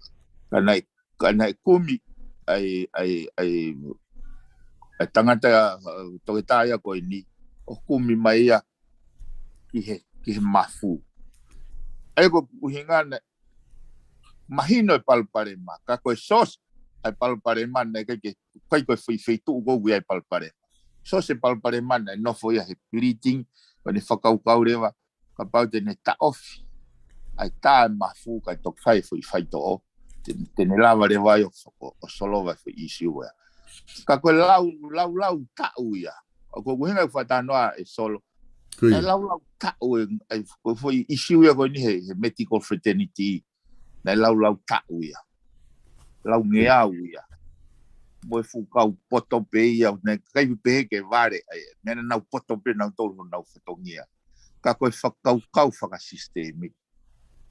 Ka naʻe, ka naʻe kumi ʻa e, ʻa e, ʻa e, ʻa e tangata, ʻa, toketā ia ko eni, ʻo kumi mai ia ki he, ki he mafu. ʻA ia ko e ʻuhinga naʻe mahino e palopalema, ka ko e source ʻa e palopalema naʻe ʻikai ke, ʻikai ko e foʻi feituʻu ko ē ʻoku ʻi ai e palopalema. Source e palopalema naʻe nofo ia he pleading, ko ʻene fakakaukau leva, kapau te ne taʻofi ʻa e tā e mafu kae toki fai e foʻi faitoʻo, te, te ne lava leva ai ʻo, ʻo, ʻo solova e foʻi ʻisiū ia. Ka ko e lau, lau, lau taʻu ia. ʻOku ou hinga ʻeku fakatalanoa ʻe Solo. Ko ia. Naʻe lau, lau taʻu e, e, ko e foʻi ʻisiū ia ko eni he, he medical fraternity. Naʻe lau, lau taʻu ia. Lau ngeau ia. Mo e fuʻu kau poto pē ia, naʻe ʻikai pē pehē ke vale ai. Meʻa naʻa nau poto pē nautolu honau fatongia. Ka ko e fakakaukau fakasisitemi.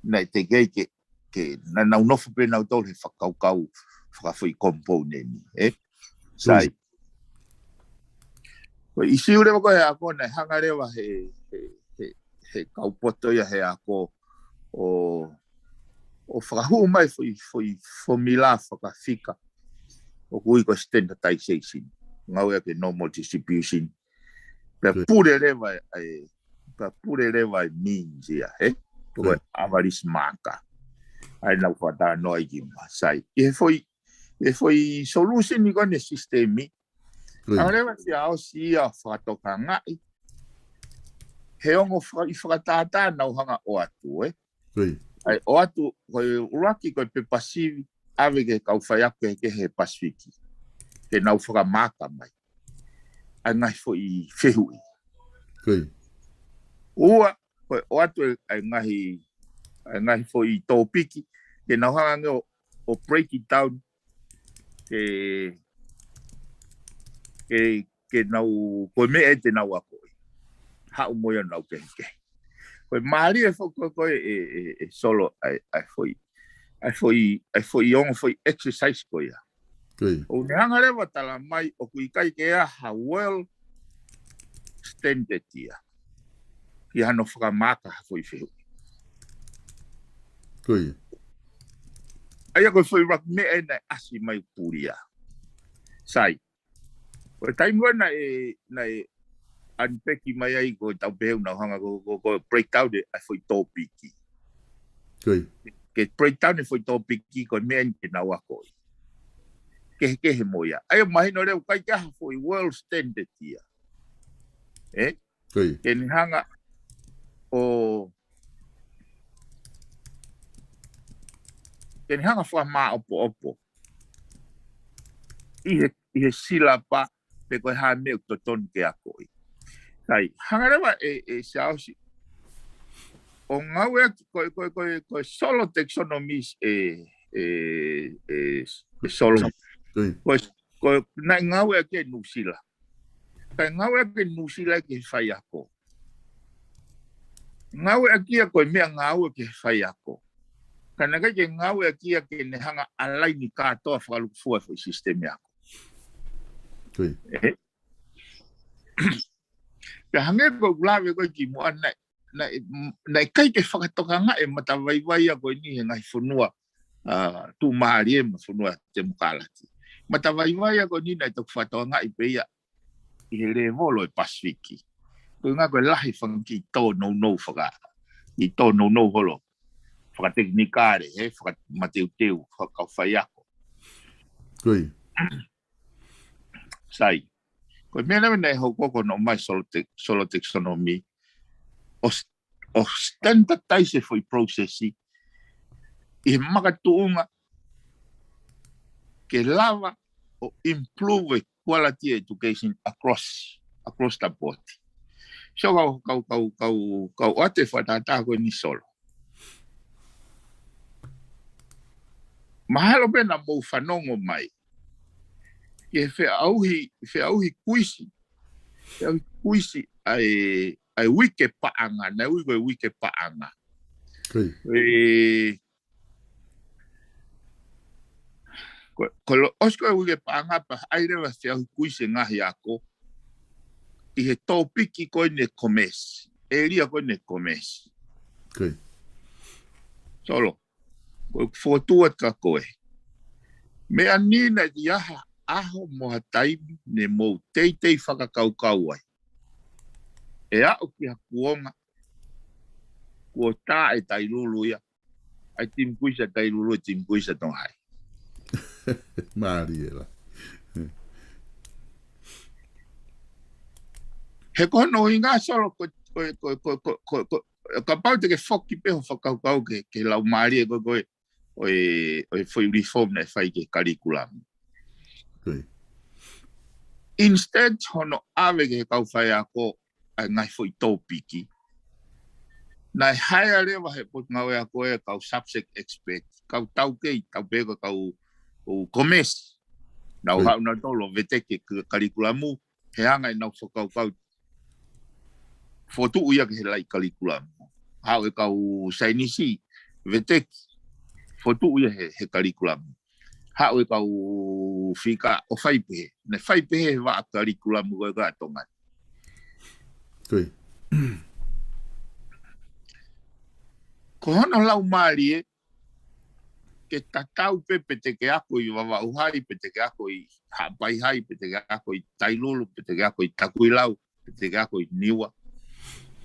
Naʻe teʻeki ai ke, ke, naʻa nau nofo pē nautolu he fakakaukau fakafoʻi component, ē? Sai. Ko e ʻisiū leva ko ē he ako, naʻe hanga leva he, he, he, he kau poto ia he ako ʻo, ʻo fakahū mai foʻi, foʻi fomila fakafika. ʻOku ui ko e standardization. Ngāueʻaki e normal distribution. Pea pule leva e, e, pea pule leva e means ia, ē? Ko e average marker. ʻA ia naʻa ku fakatalanoa ai kimuʻa, sai. ʻI he foʻi, ʻi he foʻi solution ko eni e sisitemi. Ko ia. Hanga leva ʻe Siaosi ia ʻo fakatokangaʻi. He ongo faka-, ʻi fakatātā naʻa ku hanga ʻo ʻoatu, ē? Ko ia. ʻA ia ʻoatu, ko e ʻuluaki ko e pepa sivi, ʻave ki he kau faiako kehekehe he Pasifiki. Ke nau fakamaaka mai ʻa e ngaahi foʻi fehuʻi. Ko ia. Ua, ko e ʻoatu e, ʻa e ngaahi, ʻa e ngaahi foʻi tōpiki, ke nau hanga ange ʻo, ʻo break it down, ke, ke, ke nau, ko e meʻa ʻe te nau akoʻi. Haʻu mo ia ʻo nau kehekehe. Ko e mālie foʻi ko, ko e, e, e, e Solo ʻa e, ʻa e foʻi, ʻa e foʻi, ʻa e foʻi ongo foʻi exercise ko ia. Ko ia. ʻOku ne hanga leva ʻo tala mai ʻoku ʻikai ke ʻi ai ha world standard ia ki hano fakamaaka ha foʻi fehuʻi. Ko ia. ʻA ia ko e foʻi ʻuluaki meʻa ē naʻe ʻasi mai ʻo pulia. Sai. Ko e taimi ko ē naʻe, naʻe unpack mai ai ko e tau pehē naʻa nau hanga ko, ko, ko e breakdown ʻa e foʻi tōpiki. Ko ia. Ke breakdown e foʻi tōpiki ko e meʻa eni ke nau akoʻi. Kehekehe mo ia. ʻA ia mahino leva ʻoku ʻikai ke ʻi ai ha foʻi world standard ia. Ē? Ko ia. Ke ne hanga ʻo, ke ne hanga ʻo fakamāʻopoʻopo ʻi he, ʻi he silapa pe ko e hā e meʻa ʻoku totonu ke akoʻi. Sai, hanga leva ʻe, ʻe Siaosi ʻo ngāueʻaki ko e, ko e, ko e, ko e Solo taxonomy ē, ē, ē, ē Solo. Ko ia. Ko e, ko e, naʻe ngāueʻaki ʻe Nuʻusila. Kae ngāueʻaki ʻe Nuʻusila ki he faiako. Ngāueʻaki ia ko e meʻangāue ki he faiako. Ka naʻe ʻikai ke ngāueʻaki ia ke ne hanga ʻo alaini kātoa fakalūkufua e foʻi sisitemi ako. Ko ia. Ē? Pea hangē ko ʻeku lave ko ē kimuʻa naʻe, naʻe, naʻe ʻikai ke fakatokangaʻi e matavaivai ia ko eni he ngaahi fonua, ā, tuʻumālie mo e fonua temokalati. Matavaivai ia ko eni naʻe toki fakatokangaʻi pē ia ʻi he lēvolo ʻo e Pasifiki. Ko e ʻuhinga ko e lahi e fanga kiʻi tōnounou faka-, kiʻi tōnounou holo fakatekinikale, ē, fakateuteu, fakafaiako. Ko ia. Sai. Ko e meʻa naʻe, naʻe hoko ko hono ʻomai Solo tax-, Solo taxonomy ʻo s-, ʻo standardize e foʻi process ʻi he makatuʻunga ke lava ʻo improve e quality education across, across the board. So kau, kau, kau, kau, kau ʻoatu e fakatātā ko eni Solo. Mahalo pē naʻa mou fanongo mai ki he feʻauhi, feʻauhi kuisi. Feʻauhi kuisi ʻa e, ʻa e uike paʻanga, naʻe ui ko e uike paʻanga. Ko ia. Ē, ko, ko lo-, ʻosi ko e uike paʻanga pea ʻai leva e feʻauhi kuisi e ngaahi ako ʻi he tōpiki ko eni e commerce, ʻēlia ko eni e commerce. Ko ia. Solo, ko e fokotuʻu atu kia koe. Meʻa ni naʻe ʻi ai ha ʻaho mo ha taimi ne mou teitei fakakaukau ai ʻe aʻu ki ha kuonga kuo tā e Tailulu ia, ʻa e timi kuisi ʻa Tailulu, e timi kuisi ʻa Tonga High. Mālie la. He ko hono ʻuhinga Solo ko, ko, kapau te ke foki pē hoʻo fakakaukau ki he, ki he laumālie ko ē, ko ē, ʻo e, ʻo e foʻi reform naʻe fai ki he curriculum. Instead hono ʻave ki he kau faiako ʻa e ngaahi foʻi tōpiki, naʻe hire leva he Potungāue Ako ʻa e kau subject expert, kau taukei, tau pehē ko e kau ʻo e commerce. Nau haʻu nautolu ʻo veteki e curriculum, he anga ʻenau fakakaukau, fokotuʻu ia ki he laʻi curriculum. Haʻu e kau saienisi, veteki, fokotuʻu ia he, he curriculum. Haʻu e kau fika ʻo fai pehē. Naʻe fai pehē he vaʻa curriculum ko ē ʻa Tonga ni. Ko hono laumālie, ke tatau pē pe te ke ako ʻi Vavaʻu hai, pe te ke ako ʻi Haʻapai hai, pe te ke ako ʻi Tailulu, pe te ke ako ʻi Takuilau, pe te ke ako ʻi Niua.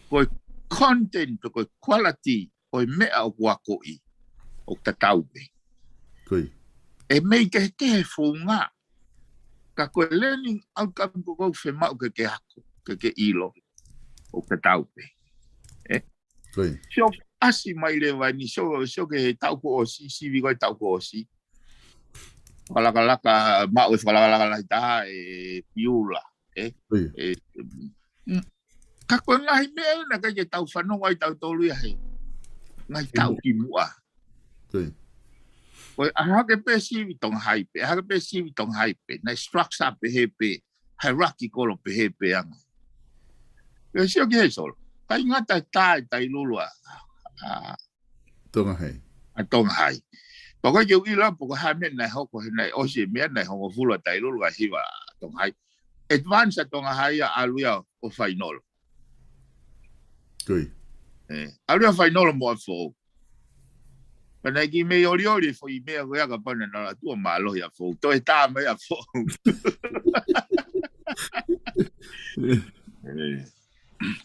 Ko e content pe ko e quality ʻo e meʻa ʻoku akoʻi, ʻoku tatau pē. ʻE mei kehekehe funga, ka ko e learning outcome ko ē ʻoku fiemaʻu ke ke ako, ke ke ʻilo, ʻoku tatau pē. Sio, ʻasi mai leva eni, sio, sio ki he taʻu kuo ʻosi, sivi ko ē taʻu kuo ʻosi. Fakalakalaka, maʻu e fakalakalaka lahi taha ʻe Piula, ē? Ka ko e ngaahi meʻa ena ʻikai ke tau fanongo ai tautolu ia he ngaahi taʻu kimuʻa. Ko e ʻalu hake pē sivi Tonga hai pē, ʻalu hake pē sivi Tonga hai pē, naʻe structure pehē pē, hierarchical pehē pē ʻa e ngaahi. Pea sio ki he Solo. ʻIkai ngata ʻi Tailulu ʻa, ʻa Tonga hai. ʻA Tonga hai. Pea ko e ke u ʻilo, pea ko e hā e meʻa naʻe hoko, he naʻe ʻosi e meʻa naʻe hongofulu ʻa Tailulu kae hiva ʻa Tonga hai. Advance ʻa Tonga hai ʻa ʻalu ia ʻo fainolo. ʻAlu ia ʻo fainolo mo ʻApifoʻou. Pea naʻe kiʻi mei olioli e foʻi meʻa ko ia kapau naʻa nau ʻalu atu ʻo mālohi ʻApifoʻou. Toe tā mai ʻApifoʻou.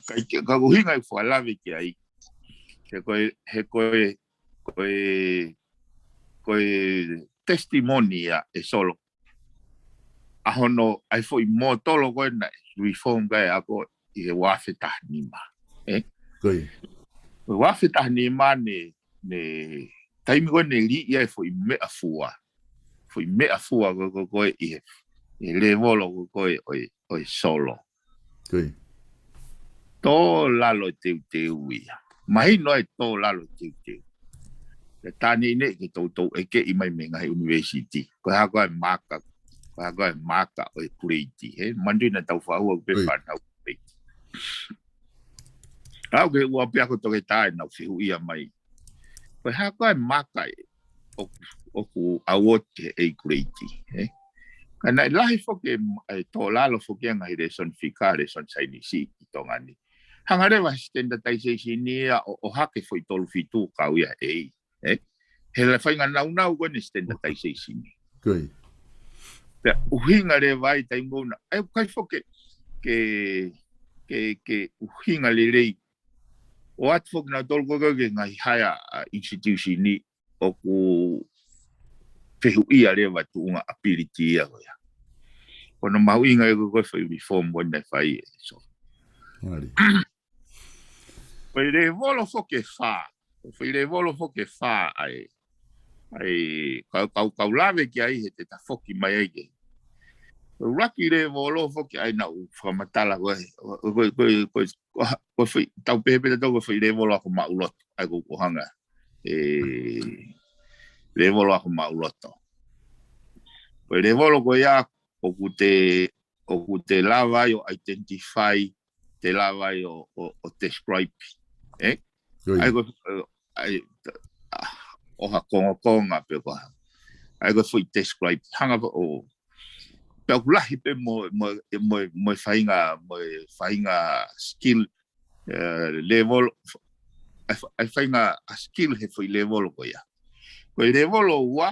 Ka ʻi, ka ko e ʻuhinga ʻeku fakalave ki ai. He ko e, he ko e, ko e, ko e testimony ia ʻe Solo. ʻA hono, ʻa e foʻi mōtolo ko ē naʻe reform ki ai ʻa e ako ʻi he ua afe taha nima. Ē? Ua afe taha nima ne, ne, taimi ko ē ne liʻi ai e foʻi meʻa fua. Foʻi meʻa fua ko ē, ko ē, ko ē ʻi he, ʻi he lēvolo ko ē, ko ē, ʻo e, ʻo e Solo. Tō lalo e teuteu ia. Mahino ai tō lalo e teuteu. Pea tā neʻineʻi ke toutou ʻekeʻi mai mei he ngaahi university. Ko e hā koā e maaka, ko e hā koā e maaka ʻo e kuleiti, ē? Manatuʻi naʻa tau faʻu ʻa e pē fānau kuleiti. Aʻu ki he ua pē ako toketā ʻenau fehuʻia mai. Ko e hā koā e maaka ʻoku, ʻoku award ki he A grade, ē? Ka naʻe lahi foki e, e tō lalo foki ʻa e ngaahi lēsoni fika, lēsoni saienisi ʻi Tonga ni. Hanga leva he standardization ia ʻo, ʻohake foʻi tolu fitu kau ia he A, ē? He la faʻahinga naunau ko eni standardization. Pea ʻuhinga leva ai taimi ko ena, ʻe ʻikai foki ke, ke, ke ʻuhinga lelei. ʻO ʻatu foki nautolu ko ē ki he ngaahi higher, uh, institution ni ʻoku fehuʻia leva tuʻunga ability ia ko ia. Ko hono mahuʻinga ia ko ē ko e foʻi reform ko ē naʻe fai ʻe Solo. Ko e lēvolo foki ʻe fā. Ko e foʻi lēvolo foki ʻe fā ʻa e, ʻa e, kau, kau, kau lave ki ai he te ta foki mai ai ki he. Ko e ʻuluaki lēvolo foki ʻa ia naʻa ku fakamatala ko ē, ko e, ko e, ko e, ko e, ko e foʻi, tau pehē pē tautolu ko e foʻi lēvolo ako maʻuloto, ʻa ia ko ē ʻoku hanga ʻe lēvolo ako maʻuloto. Ko e lēvolo ko ia ʻoku te, ʻoku te lava ai ʻo identify, te lava ai ʻo, ʻo, ʻo describe, ē? ʻA ia ko e, ʻa ia, ʻa, ʻoha kongokonga pe ko e hā. ʻA ia ko e foʻi describe, hanga ʻo, pea ʻoku lahi pē mo, mo, mo, mo e faʻahinga, mo e faʻahinga skill, eh, level, ʻa e fa-, ʻa e faʻahinga ʻa e skill he foʻi lēvolo ko ia. Ko e lēvolo ua,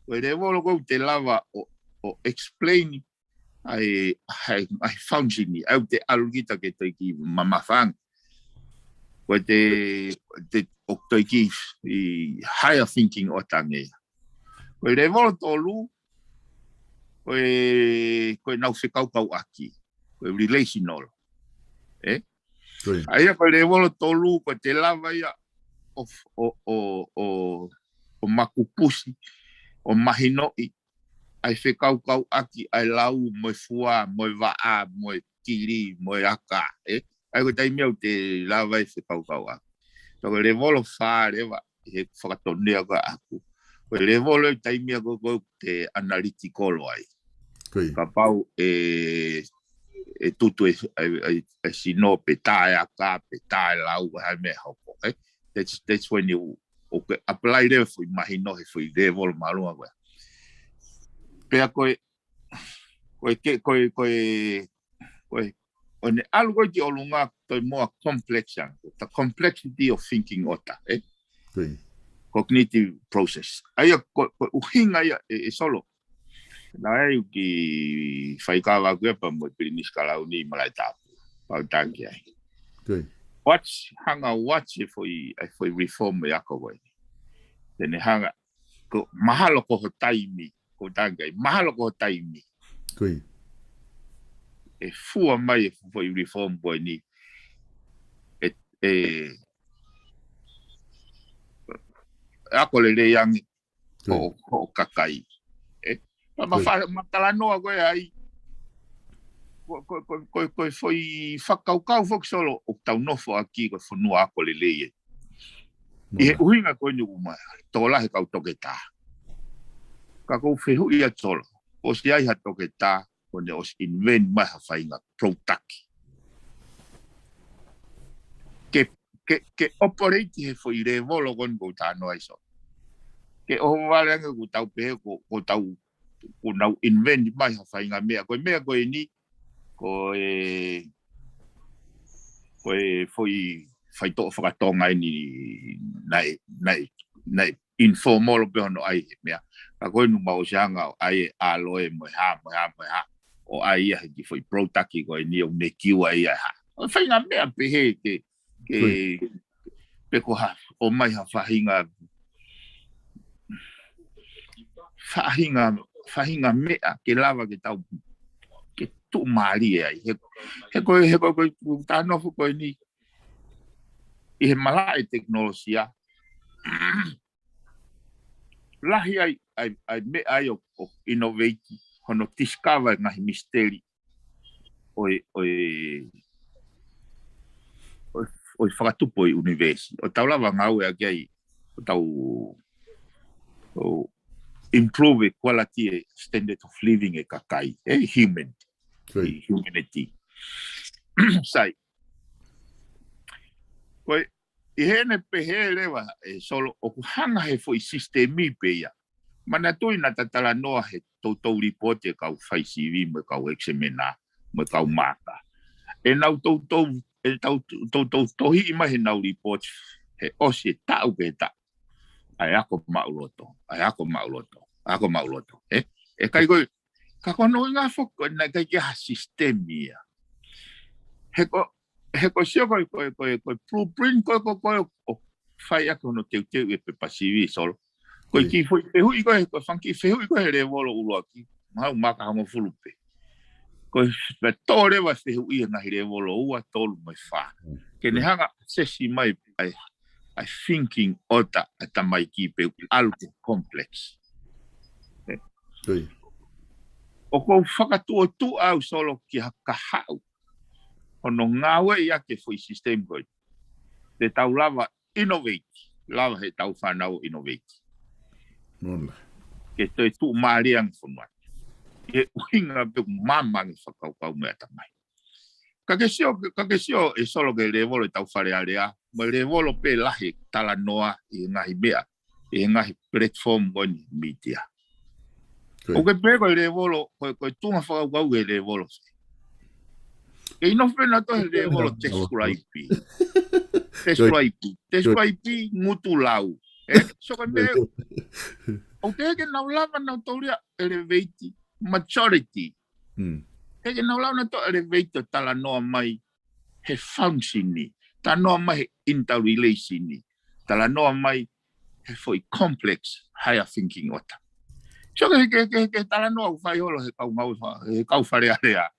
ko e lēvolo ko ē ʻoku te lava ʻo, ʻo explain ʻa e, ʻa e, ʻa e function ni, ʻa ia ʻoku te ʻalu kita ke toe kiʻi mamafa ange. Ko e te, te, ʻoku toe kiʻi higher thinking ʻo tange ia. Ko e lēvolo tolu, ko e, ko e nau fekaukauʻaki, ko e relational. Ē? ʻA ia ko e lēvolo tolu ko e te lava ia ʻo, ʻo, ʻo, ʻo, ʻo makupusi, ʻo mahinoʻi ʻa e fekaukauʻaki ʻa e lau mo e fua, mo e vaʻa, mo e kili, mo e aka, ē? ʻA ia ko e taimi ʻoku te lava e fekaukauʻaki. Pea ko e lēvolo fā leva, he fakatonea ko ē ʻaku. Ko e lēvolo e taimi ko ē ʻoku te analytical ai. Kapau ʻe, ʻe tutu e, e, e, e sino pe tā e aka, pe tā e lau, ʻa e meʻa hoko, ē? That's, that's when you, ʻoku apply leva foʻi mahino he foʻi lēvolo mālōlō ko ē. Pea ko e, ko e, ke, ko e, ko e, ko e, ʻo ne ʻalu ko ē ki ʻolunga ko e more complex, the complexity of thinking ʻota, ē? Cognitive process. ʻA ia ko, ko e ʻuhinga ia ē, ē Solo. Naʻe ʻi ai ʻeku kiʻi faikava ko ē pea mo e Pilinisi Kalauni Malaʻe Tapu. Pau taki ai. Watch, hanga watch e foʻi, e foʻi reform e ako ko ē. Te ne hanga, ko mahalo ko ho taimi, ko tangai, mahalo ko ho taimi. ʻE fua mai e foʻi reform ko eni. ʻE, ʻe, ako lelei ange, ko, ko kakai. ʻE, ma, ma fa-, ma talanoa ko ē ai. Ko, ko, ko, ko, ko e foʻi fakakaukau foki Solo ʻoku tau nofo ʻaki ko e fonua ako lelei ē. ʻI he ʻuhinga ko eni ʻoku mai, tō lahi e kau toketā. Ka ʻoku ou fehuʻi atu Solo, ʻosi ʻi ai ha toketā, ʻo ne ʻosi invent mai ha faʻahinga product. Ke, ke, ke operate he foʻi lēvolo ko eni ʻoku ou talanoa ai Solo. Ke ʻohovale ange ʻoku tau pehē ʻoku, ʻoku tau, ʻoku nau invent mai ha faʻahinga meʻa. Ko e meʻa ko eni, ko e, ko e foʻi faitoʻo fakatonga eni naʻe, naʻe, naʻe informal pē hono ʻai he meʻa. Ka ko eni ʻoku mau ʻosi hanga ʻo ʻai e ʻaloe mo e hā, mo e hā, mo e hā. ʻO ʻai ia he kiʻi foʻi product ko eni ʻo ne kiu ai ia e hā. ʻO faʻahinga meʻa pehē ke, ke, pe ko ha, ʻomai ha faʻahinga, faʻahinga, faʻahinga meʻa ke lava ke tau, ke tuʻumālie ai. He, he ko e, he ko e, ko e, ko e talanoa foki ko eni, ʻi he malaʻe tekinolosia, lahi ai, ai, ai meʻa ai ʻo, ʻo innovate, hono discover e ngaahi misiteli ʻo e, ʻo e, ʻo e, ʻo e fakatupu ʻo e ʻunivēsi. ʻO tau lava ngāueʻaki ai, ʻo tau, ʻo improve e quality e standard of living e kakai, e human, e humanity. Sai, ko e, ʻi heʻene pehē leva ē Solo ʻoku hanga he foʻi sisitemi pē ia. Manatuʻi naʻa ta talanoa he toutou lipooti e kau fai sivi mo e kau examiner, mo e kau maaka. ʻE nau toutou, ʻe tau toutou tohiʻi mai he nau lipooti he ʻosi e taʻu pē taʻu. ʻA e ako maʻuloto, ʻa e ako maʻuloto, ako maʻuloto. ʻE, ʻe kai ko e, ka ko hono ʻuhinga foki ko e naʻe ʻikai ke ha sisitemi ia. He ko, he ko e sio ko e, ko e, ko e, ko e blueprint ko e, ko e, ko e, ʻo fai ʻaki hono teuteu e pepa sivi Solo. Ko e kiʻi foʻi fehuʻi ko e, ko e fanga kiʻi fehuʻi ko e he lēvolo ʻuluaki. Mahalo maka hongofulu pē. Ko e, pea tō leva fehuʻi he ngaahi lēvolo ua, tolu mo e fā. Ke ne hanga assess mai ai, ʻa e thinking ʻota ʻa e tamaiki pe ʻalu ke complex. ʻOku ou fakatuʻotuʻa au Solo ki ha kahaʻu. Hono ngāueʻi ʻaki e foʻi system ko ē. Te tau lava innovate, lava he tau fānau innovate. Ke toe tuʻumālie ange fonua. ʻI he ʻuhinga pē ʻoku māmani fakakaukau meʻa tamai. Ka ke sio, ka ke sio ē Solo ki he lēvolo e tau Fale Alea, mo e lēvolo pē lahi e talanoa ʻi he ngaahi meʻa, ʻi he ngaahi platform ko eni mītia. ʻOku ke pehē ko e lēvolo, ko e, ko e tuʻunga fakakaukau e lēvolo. Ke ʻi nofo pē nautolu he lēvolo describe. Describe. Describe ngutu lau. ʻE, so ko e meʻa. ʻOku teʻeki ke nau lava nautolu ia elevate majority. Teʻeki ke nau lava nautolu elevate ʻo talanoa mai he function ni, talanoa mai he interrelation ni, talanoa mai he foʻi complex higher thinking ʻota. So ke, ke, ke, ke talanoa ʻoku fai holo he kau ngau, he kau Fale Alea.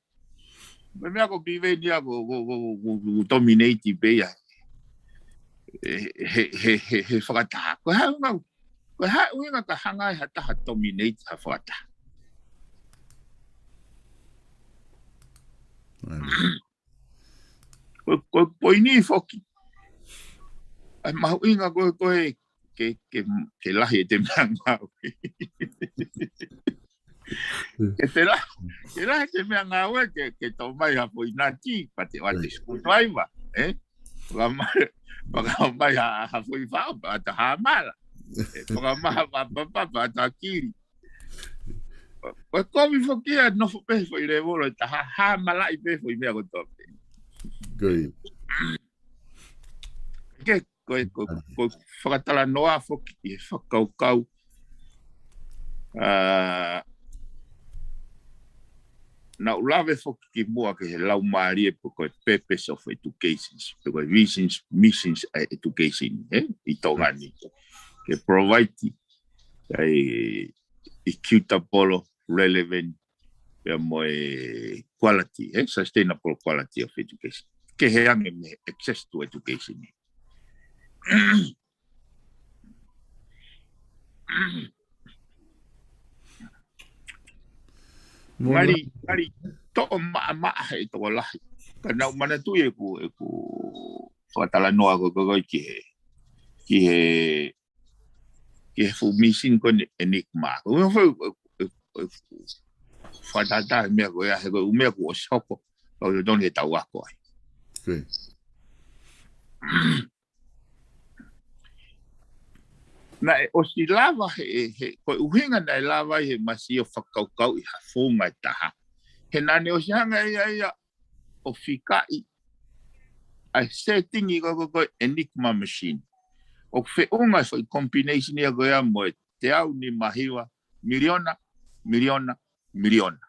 Ko e meʻa ko Piveni ia ko, ko, ko, ko, ko dominate pē ia. He, he, he, he, he fakataha. Ko e hā e ʻuhinga, ko e hā e ʻuhinga ka hanga ʻe ha taha dominate ha fakataha. Ko, ko, ko eni foki. ʻA e mahuʻinga ko e, ko e, ke, ke, ke lahi ʻete meʻangāue. Ke te la, ke lahi ʻete meʻangāue, ke, ke tō mai ha foʻi nati, pea te ʻoatu e sikutuaiva, ē? Pea mai, pea mai ha, ha foʻi fao, pea ʻoatu ha mala. Ē, pea mai ha papa, pea ʻoatu ha kili. Ko e kovi foki ia, nofo pē foʻi lēvolo ʻe taha, ha malaʻi pē foʻi meʻa kotoa pē. Good. Ke, ko e, ko, ko e fakatalanoa foki ki he fakakaukau. ʻA, naʻa ku lave foki ki muʻa ki he laumālie pe ko e purpose of education, pe ko e visions, missions ʻa e education, ē? ʻI Tonga ni. Ke provide ʻa e equitable, relevant, pea mo e quality, ē? Sustainable quality of education. Kehe ange mei he access to education. Mo Ngali, ngali toʻo maʻamaʻa he tokolahi. Ka naʻa ku manatuʻi ʻeku, ʻeku fakatalanoa ko, ko, ko ki he, ki he, ki he fuʻu mission ko eni Enigma. Ko e fuʻu, ʻeku, ʻeku, ʻeku fakatātā he meʻa ko ia, he ko e ʻū meʻa kuo ʻosi hoko, ka ʻoku totonu ke tau ako ai. Good. Naʻe ʻosi lava he, he, ko e ʻuhinga naʻe lava ai he masi ʻo fakakaukauʻi ha founga ʻe taha. He naʻa ne ʻosi hanga ʻe ia, ia ʻo fikaʻi ʻa e setting ko, ko, ko e Enigma machine. ʻOku feʻunga e foʻi combination ia ko ia mo e teau nima hiva, miliona, miliona, miliona.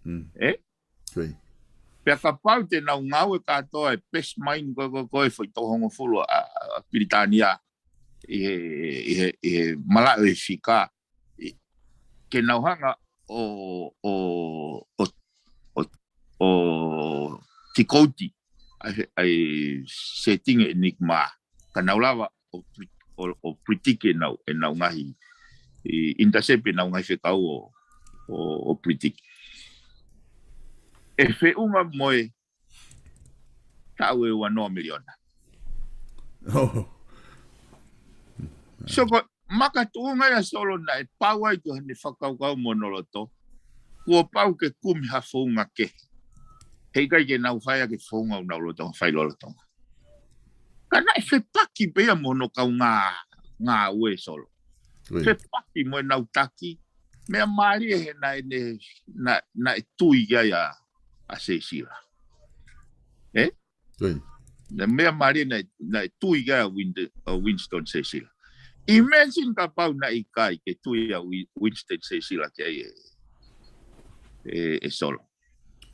Mm. Ē? Good. Pea kapau te nau ngāue kātoa e best mind ko, ko, ko e foʻi toko hongofulu ʻa, ʻa, ʻa Pilitānia ʻi he, ʻi he, ʻi he malaʻe ʻo e fika, ʻi, ke nau hanga ʻo, ʻo, ʻo, ʻo, ʻo tikouti ʻa e, ʻa e setting Enigma. Ka nau lava ʻo pre-, ʻo, ʻo predict ʻenau, ʻenau ngaahi, ʻi intercept ʻenau ngaahi fekau ʻo, ʻo, ʻo predict. ʻE feʻunga mo e taʻu ʻe uanoa miliona. Oh. So ko e makatuʻunga ia Solo naʻe pau ai ki hono fakakaukau mo hono loto, kuo pau ke kumi ha founga kehe. Heʻikai ke nau fai ʻaki e founga ʻoku nau lolotonga fai lolotonga. Ka naʻe fepaki pē ia mo hono kaungā, ngāue Solo. Ui. Fepaki mo ʻenau taki, meʻa mālie he naʻe ne, na, naʻe tui ai ʻa, ʻa Sēsila. Ē? Ui. Naʻe meʻa mālie naʻe, naʻe tui ai ʻa Win-, ʻa Winston Sēsila. Imagine kapau naʻe ʻikai ke tui ʻa Wi-, Winston Sēsila ki ai ē, ē, ē Solo.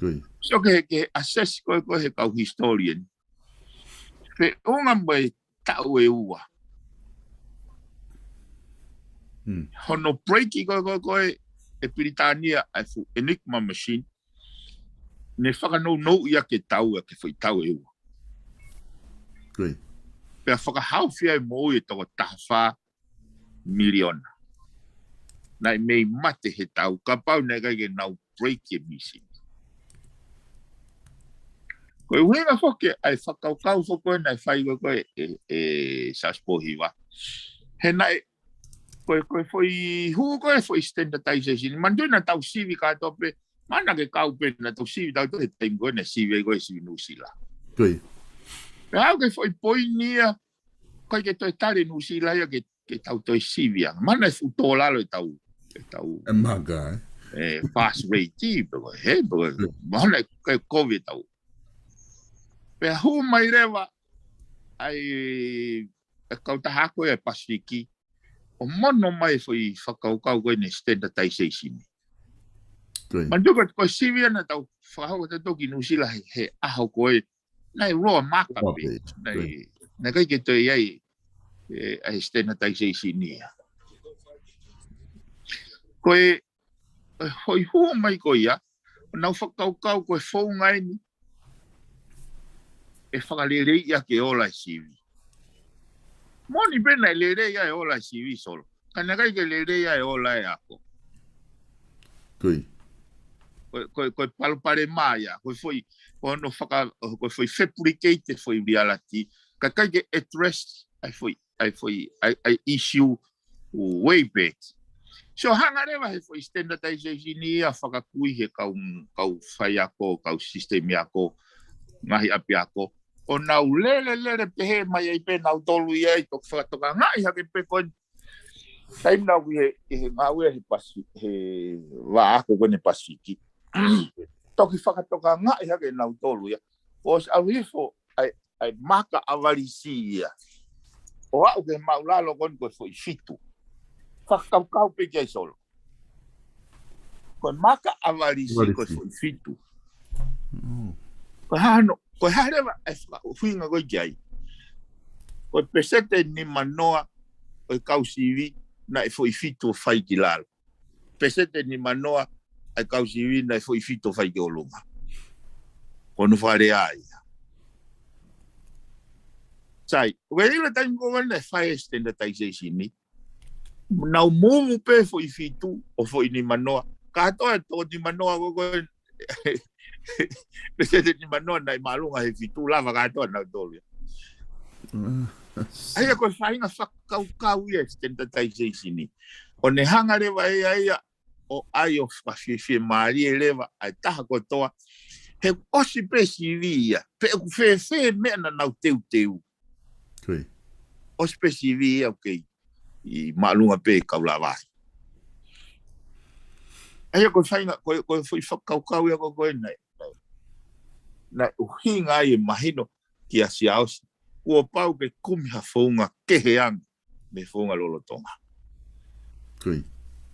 Ui. So ke, ke assess ko e, ko e he kau historian, feʻunga mo e taʻu ʻe ua. Hmm. Hono break ko, ko, ko e, ʻe Pilitānia ʻa e fuʻu Enigma machine, ne fakanounouʻi ʻaki e taʻu ʻaki e foʻi taʻu ʻe ua. Good. Pea fakahaofi ai e moʻui e toko taha fā miliona. Naʻe mei mate he taʻu kapau naʻe ʻikai ke nau break e machine. Ko e ʻuhinga foki ʻa e fakakaukau foki ko ē naʻe fai ko ē ʻe, ʻe, ʻe Saspo Hiva. He naʻe, ko e, ko e foʻi hū ko ē foʻi standardization. Manatuʻi naʻa tau sivi kātoa pē, mana ke kau pē naʻa tau sivi tautolu he taimi ko ē naʻe sivi ai ko ē sivi Nuʻusila. Ui. Pea aʻu ki he foʻi poini ia, ʻikai ke toe tali Nuʻusila ia ke, ke tau toe sivi ange. Mana e fuʻu tō lalo ʻetau, ʻetau ʻe maka, ē? ʻE fast rate, pe ko e, he, pe ko e, ui, mana ʻikai kovi ʻetau. Pea hū mai leva ʻa e, e kautaha ko ē ʻa e Pasifiki, ʻo mono mai e foʻi fakakaukau ko ē ʻene standardization. Good. Manatuʻi ko e, ko e sivi ia naʻa tau fakahoko tautolu ki Nuʻusila he, he ʻaho ko ē, naʻe roa maka pē. Roa pē. Naʻe, good, naʻe ʻikai ke toe ʻi ai, ē, ʻa e standardization ia. Ko e, e foʻi hū mai ko ia, nau fakakaukau ko e founga eni ʻe fakaleleiʻi ʻaki e ola e sivi. Moʻoni pē naʻe lelei ʻa e ola e sivi, Solo. Ka naʻe ʻikai ke lelei ʻa e ola e ako. Ko e, ko e, ko e palopalema ia, ko e foʻi, ko hono faka-, ko e foʻi fabricate e foʻi reality, ka ʻikai ke address ʻa e foʻi, ʻa e foʻi, ʻa e, ʻa e issue way back. So hanga leva he foʻi standardization ia fakakui he kau, kau faiako, kau system ako, ngaahi ʻapiako. ʻO nau lele, lele pehē mai ai pē nautolu ia ʻi toki fakatokangaʻi hake pē ko eni. Taimi naʻa ku ʻi he, ʻi he ngāue he Pasi-, he vā ako ko eni Pasifiki. Toki fakatokangaʻi hake nautolu ia. ʻOsi ʻalu hifo ʻa e, ʻa e maka ʻavalisi ia. ʻO aʻu ki he māʻulalo ko eni ko e foʻi fitu. Fakakaukau pē ki ai, Solo. Ko e maka ʻavalisi ko e ʻAvalisi. foʻi fitu. Mm. Ko e hā hono, ko e hā leva e fakaʻuhinga ko ē ki ai. Ko e peseti ʻe nimanoa ʻo e kau sivi naʻe foʻi fitu ʻo fai ki lalo. Peseti ʻe nimanoa ʻa e kau sivi naʻe foʻi fitu ʻo fai ki ʻolunga. Ko hono fakalea ia. Sai, ʻoku ke ʻilo taimi ko ē naʻe fai e standardization ni. Nau move pē foʻi fitu ʻo foʻi nimanoa. Kātoa e toko nimanoa ko ē, peseti nimanoa naʻe māʻolunga he fitu, lava kātoa nautolu ia. Mm. ʻA ia ko e faʻahinga fakakaukau ia e standardization ni. ʻO ne hanga leva ia, ia ʻo ʻai ʻo fakafiefiemālie leva ʻa e taha kotoa. He ʻosi pē sivi ia. Pe ʻoku fēfē meʻa naʻa nau teuteu. Ko e. ʻOsi pē sivi ia, okay. ʻI māʻolunga pē kau lava ai. ʻA ia ko e faʻahinga, ko e, ko e foʻi fakakaukau ia ko ē naʻe, naʻe, naʻe ʻuhinga ai e mahino kia Siaosi. Kuo pau ke kumi ha founga kehe ange mei he founga lolotonga. Ko e.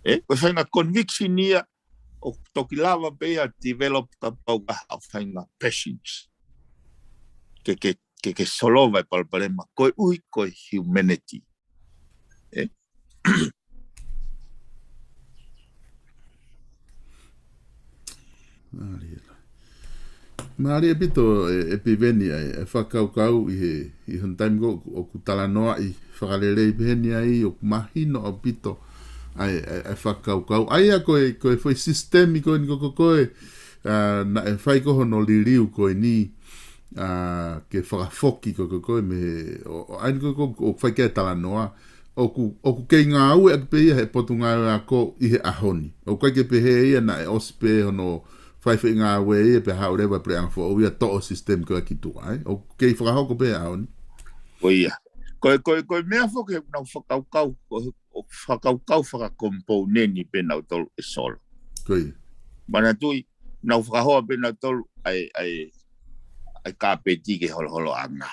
ʻE, ko e faʻahinga conviction ia ʻoku toki lava pē ia develop kapau ʻoku ʻi ai ha faʻahinga patience. Ke, ke, ke, ke solova e palopalema, koeʻuhi ko e humanity. ʻE? Mālie. Mālie ʻaupito e, e Piveni ʻa e, e fakakaukau ʻi he, ʻi hono taimi ko ē ʻoku talanoaʻi fakalelei pehē ni ai, ʻoku mahino ʻaupito ʻa e, ʻa e, ʻa e fakakaukau. ʻA ia ko e, ko e foʻi sisitemi ko eni ko ē, ko ē, ʻa, naʻe fai ko ē hono liliu ko eni, ʻa, ke fakafoki ko ē, ko ē, mei he, ʻo, ʻo, ʻa eni ko ē, ko ē, ʻoku fai ki ai e talanoa, ʻoku, ʻoku kei ngāueʻaki pē ia he Potungāue Ako ʻi he ʻaho ni. ʻOku ʻikai ke pehē ia naʻe ʻosi pē hono fai foʻi ngāue ia pea haʻu leva e puleʻanga foʻou ia toʻo e sisitemi ko ē ki tuʻa, ē? ʻOku kei fakahoko pē he ʻaho ni. Ko ia. Ko e, ko e, ko e meʻa foki ʻoku nau fakakaukau, ko e, ʻoku fakakaukau fakakompouneni pē nautolu ē Solo. Ko ia. Manatuʻi, nau fakahoa pē nautolu ʻa e, ʻa e, ʻa e kāpeti ki he holoholoʻanga.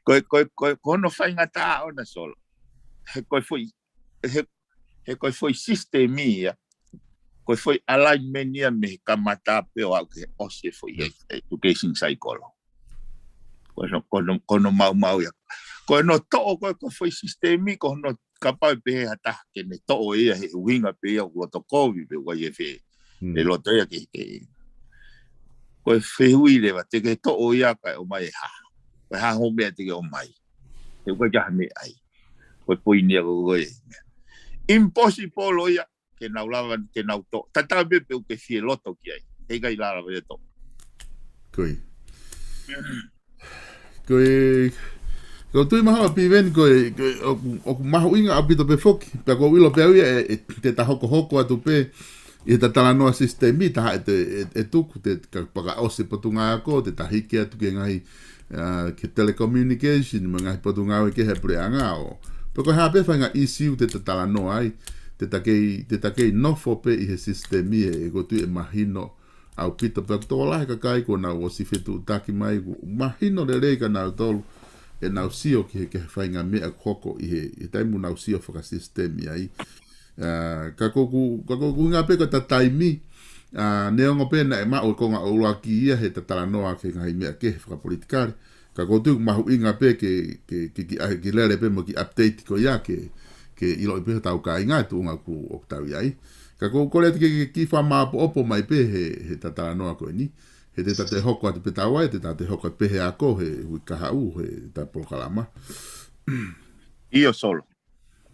Ko e, ko e, ko e, ko hono faingataʻa ʻona Solo. He ko e foʻi, he, he ko e foʻi sisitemi ia. Ko e foʻi alignment ia mei he kamata pē ʻo aʻu ki he ʻosi e foʻi education cycle. Ko hono, ko hono, ko hono maumau ia. Ko hono toʻo ko ē, ko e foʻi sisitemi, ko hono kapau ʻe pehē ha taha ke ne toʻo ia he ʻuhinga pē ia ʻoku loto kovi pe ʻoku ʻi ai e fē. Hmm. ʻE loto ia ke, ke. Ko e fehuʻi leva, te ke toʻo ia kae ʻomai e hā? Ko e hā hoʻo meʻa te ke ʻomai? He ʻoku ʻikai ke ʻi ai ha meʻa ai. Ko e poini ia ko ē. Impossible ia ke nau lava, ke nau toʻo. Tatau pē pe ʻoku ke fie loto ki ai. He ʻikai lava ia toʻo. Ko ia. Ko e, ko e tui maha ʻa Piveni ko e, ko e, ʻoku, ʻoku mahuʻinga ʻaupito pē foki. Pea ʻoku ou ʻilo pē au ia ʻe, ʻe, te ta hokohoko atu pē ʻi heʻeta talanoa sisitemi, taha ʻe te, ʻe, ʻe tuku, te ka pakaʻosi e Potungāue Ako, te ta hiki atu ki he ngaahi, ʻa, ki he telecommunication, mo e ngaahi potungāue kehe ʻa e puleʻanga ʻo. Pe ko e hā pē faʻahinga issue te ta talanoa ai, te ta kei, te ta kei nofo pē ʻi he sisitemi ē, ʻoku ou tui ʻe mahino ʻaupito pē ʻoku tokolahi e kakai kuo nau ʻosi fetuʻutaki mai, ʻoku mahino lelei kia nautolu ʻenau sio ki he, ki he faʻahinga meʻa ʻoku hoko ʻi he, ʻi he taimi ʻoku nau sio fakasisitemi ai. ʻA, ka ʻoku, ka ʻoku ʻuhinga pē ko ʻeta taimi, ʻa, neongo pē naʻe maʻu e konga ʻuluaki ia heʻeta talanoa ki he ngaahi meʻa kehe fakapolitikale. Ka ʻoku ou tui ʻoku mahuʻinga pē ke, ke, ke, ke, ʻa, ke lele pē mo e kiʻi update ko ia ke, ke ʻiloʻi pē hotau kāinga e tuʻunga ʻoku, ʻoku tau ʻi ai. Ka ʻoku ou kole atu ke, ke kiʻi fakamāʻopoʻopo mai pē he, he talanoa ko eni. He te ta toe hoko atu pē taua, he te ta toe hoko atu pē he ako, he uike kahaʻu, he ʻeta polokalama. ʻIo Solo.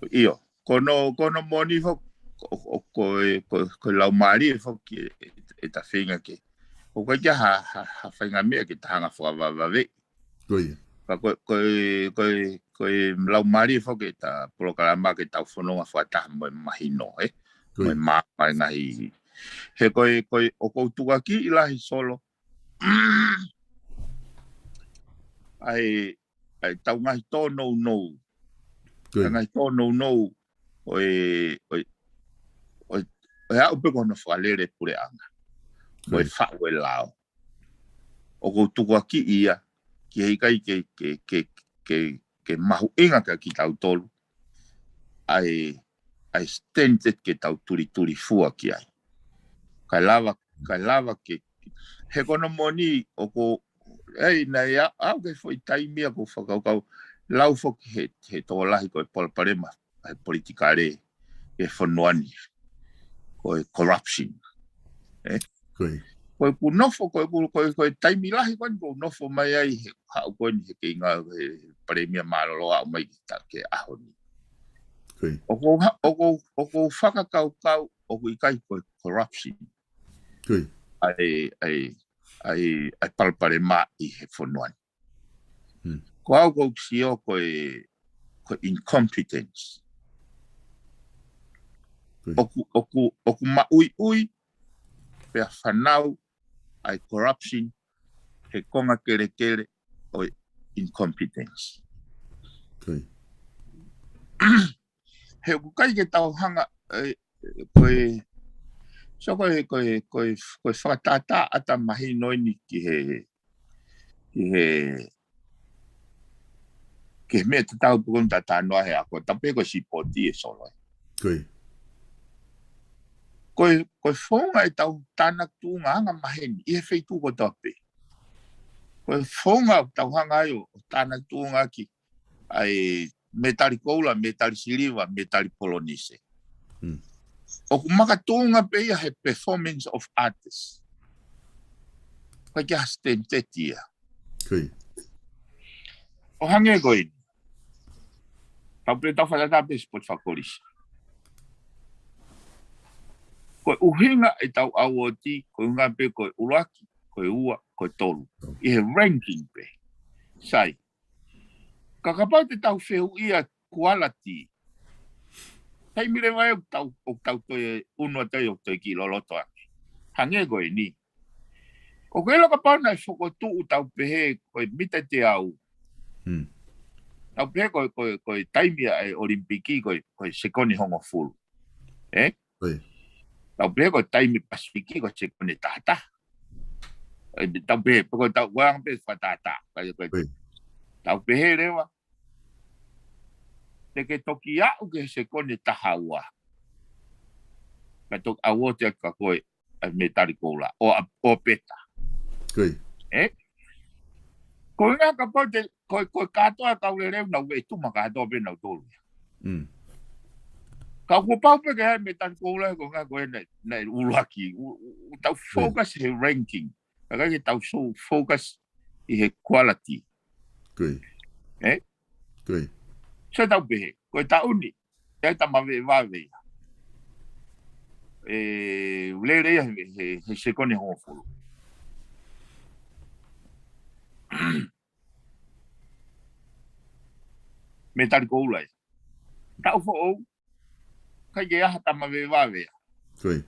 ʻIo. Ko hono, ko hono moʻoni foki, ʻo, ʻo, ko e, ko, ko e laumālie foki ē, ʻe, ʻe ta feinga ke. ʻOku ʻikai ke ha, ha, ha faʻahinga meʻa ke ta hanga fakavavevave. Ko ia. Ka ko, ko, ko, ko e laumālie foki ʻeta polokalama ke tau fononga fakataha mo e mahino, ē? Ko ia. Mo e mā, mo e ngaahi. He ko e, ko e, ʻoku ou tukuakiʻi lahi Solo. ʻA e, ʻa e tau ngaahi tōnounou. Ko ia. Tau ngaahi tōnounou ʻo e, ʻo e, ʻo e, ʻo e aʻu pē ko hono fakalele puleʻanga. Ko ia. Mo e faʻu e lao. ʻOku ou tukuakiʻi ia, ki he ʻikai ke, ke, ke, ke, ke mahuʻinga kia kitautolu. ʻA e, ʻa e standard ke tau tulitulifua ki ai. Kae lava, kae lava ke, he ko hono moʻoni ʻoku, ʻei, naʻe ʻa-, aʻu ki he foʻi taimi ia ʻoku ou fakakaukau, lau foki he, he tokolahi ko e palopalema, he politikale, he fonua ni, ko e corruption. Ē? Ko ia. Ko ʻeku nofo, ko ʻeku, ko e, ko e taimi lahi ko eni ʻoku ou nofo mai ai he haʻu ko eni he keinga he palēmia mālōlō aʻu mai ki ta ke ʻaho ni. Ko ia. ʻOku ou ha-, ʻoku ou, ʻoku ou fakakaukau ʻoku ʻikai ko e corruption. Ko ia. ʻA e, ʻa e, ʻa e, ʻa e palopalema ʻi he fonua ni. Hmm. Ko au ʻoku ou sio ko e, ko e incompetence. Ko ia. ʻOku, ʻoku, ʻoku maʻuiʻui, pea fanau, ʻa e corruption, he konga kelekele ʻo e incompetence. Ko ia. He ʻoku ʻikai ke tau hanga, ē, ko e, so ko e, ko e, ko e, ko e fakatātā ʻata mahino eni ki he, ki he, ki he meʻa tatau pē ko eni ta talanoa he ako, ta pē ko e sipoti ē Solo ē. Ko ia. Ko e, ko e founga ʻetau tānaki tuʻunga anga maheni, ʻi he feituʻu kotoa pē. Ko e founga ʻoku tau hanga ai ʻo, ʻo tānaki tuʻunga ki, ʻa e mētali koula, mētali siliva, mētali polonise. Hmm. ʻOku makatuʻunga pē ia he performance of artists. ʻIkai ke ha standard ia. Ko ia. ʻO hangē ko eni. Tau pē tau fakatātā pē sipoti fakakolisi. Ko e ʻuhinga ʻetau award, ko e ʻuhinga pē ko e ʻuluaki, ko e ua, ko e tolu. Oh. ʻI he ranking pē. Sai. Ka kapau te tau fehuʻia quality. Taimi leva ʻe tau, ʻo tau toe unu atu ai ʻo toe kiʻi loloto ange. Hangē ko eni. ʻOku ʻilo kapau naʻe fokotuʻu tau pehē ko e mita teau. Hmm. Tau pehē ko e, ko e, ko e taimi ʻa e ʻOlimipiki ko e, ko e sekoni hongofulu. Ē? Ko ia. Tau pehē ko e taimi Pasifiki ko e sekoni tahataha. Ē, tau pehē, pe ko tau, ko e anga pē fakatātā. Ka ia ko e. Ko ia. Tau pehē leva. Te ke toki aʻu ki he sekoni taha ua. Ka toki award atu kia koe ʻa e mētali koula. ʻO a, ʻo peta. Ko ia. Ē? Ko e ʻuhinga kapau te, ko, ko e kātoa kau lelei naʻa ueʻi tuma kātoa pē naʻa tolu ia. Mm. Ka kuo pau pē ke ʻai mētali koula ko e ʻuhinga ko e naʻe, naʻe ʻuluaki. ʻO, ʻo, ʻo tau focus he ranking. Ka ʻikai ke tau so focus ʻi he quality. Ko ia. Ē? Ko ia. So tau pehē, ko e taʻu ni, ʻe ʻi ai tama vevave ia. ʻE lele ia he, he, he sekoni hongofulu. Mētali koula ia. Taʻu foʻou, ʻikai ke ʻi ai ha tama vevave ia. Ko ia.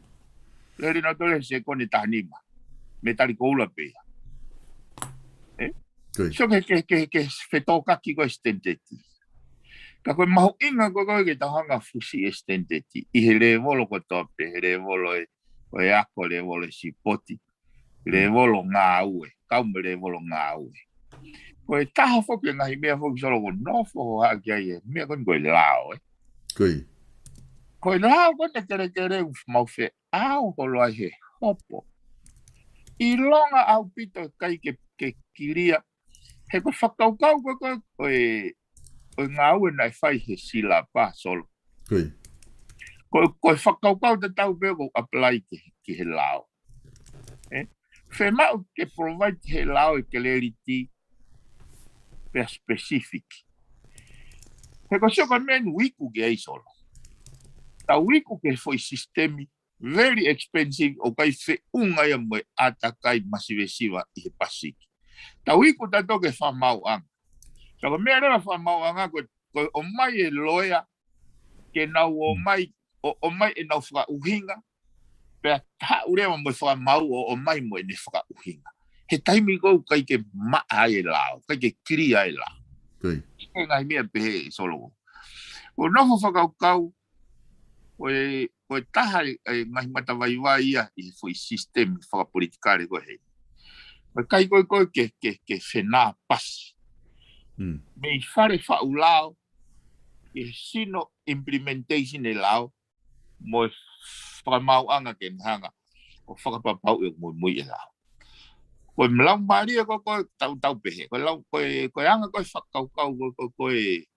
Lele nautolu he sekoni tahanima. Mētali koula pē ia. Ē? Ko ia. So ke, ke, ke, ke fetokaki ko e standard. Ka ko e mahuʻinga ko e, ko e ke tau hanga fusi e standard. ʻI he lēvolo kotoa pē, he lēvolo ē, ko e ako, lēvolo e sipoti. Lēvolo ngāue, kau mo e lēvolo ngāue. Ko e taha foki e ngaahi meʻa foki Solo ʻoku ou nofo hohaʻa ki ai ē, meʻa ko eni ko e lao, ē. Ko ia. Ko e lao ko eni ʻe kelekele ʻoku mau feʻao holo ai he hopo. ʻIlonga ʻaupito ʻikai ke, ke kilia, he ko e fakakaukau ko e, ko e, ko e, ko e ngāue naʻe fai he silapa Solo. Ko ia. Ko, ko e fakakaukau tatau pē ʻoku apply ki, ki he lao. Ē? Fiemaʻu ke provide he lao e clarity pea specific. He ko e sio ko e meʻa ʻoku iku ki ai Solo. Tau iku ki he foʻi sisitemi very expensive ʻoku ʻikai feʻunga ia mo e ʻātakai masiva siva ʻi he Pasifiki. Tau iku tautolu ki he fakamaauʻanga. Sio ko e meʻa leva fakamaauʻanga ko e, ko e ʻomai e loea ke nau ʻomai, ʻo, ʻomai ʻenau fakaʻuhinga, pea haʻu leva mo e fakamaau ʻo ʻomai mo ʻene fakaʻuhinga. He taimi ko ē ʻoku ʻikai ke maʻa ai e lao, ʻikai ke clear ai e lao. Ko e ngaahi meʻa pehē Solo. ʻOku ou nofo fakakaukau, ko e, ko e taha e, e ngaahi matavaivai ia ʻi he foʻi sisitemi fakapolitikale ko ē. Ko e ʻikai ko ē ko ē ke, ke, ke fenāpasi. Mei fale faʻu lao, ke sino implementation e lao, mo e fakamaauʻanga ke ne hanga ʻo fakapapauʻi ʻoku muimui e lao. Ko e melau mālie ko ē, ko e tau, tau pehē. Ko e lau, ko e, ko e anga ko ē fakakaukau ko ē, ko e, ko e,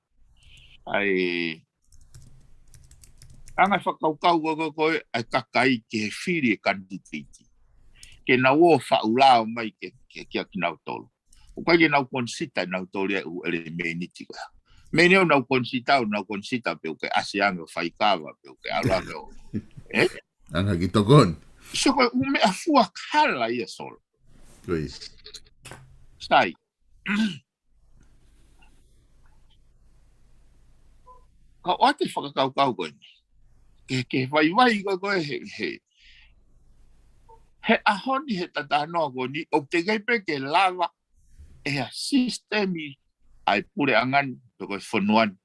ʻa e, anga fakakaukau ko ē, ko e, ko e, ʻa e kakai ke he fili e kanititeiti. Ke nau ō faʻu lao mai ke, ke, kia kinautolu. ʻOku ʻikai ke nau consider nautolu ia ʻū ʻelemēniti ko ē. Meʻa ni ʻoku nau consider, ʻoku nau consider pe ʻoku ke ʻasi ange ʻo faikava, pe ʻoku ke ʻalu ange ʻo. Ē? Anga ki tokoni. Sio ko e ʻū meʻa fuakava ia Solo. Sai. Ka ʻoatu e fakakaukau ko eni. Ke, ke vaivai ko ē, ko ē he, he, he ʻaho ni he talanoa ko eni, ʻoku teʻeki ai pē ke lava ʻe ha sisitemi ʻa e puleʻanga ni, pe ko e fonua ni,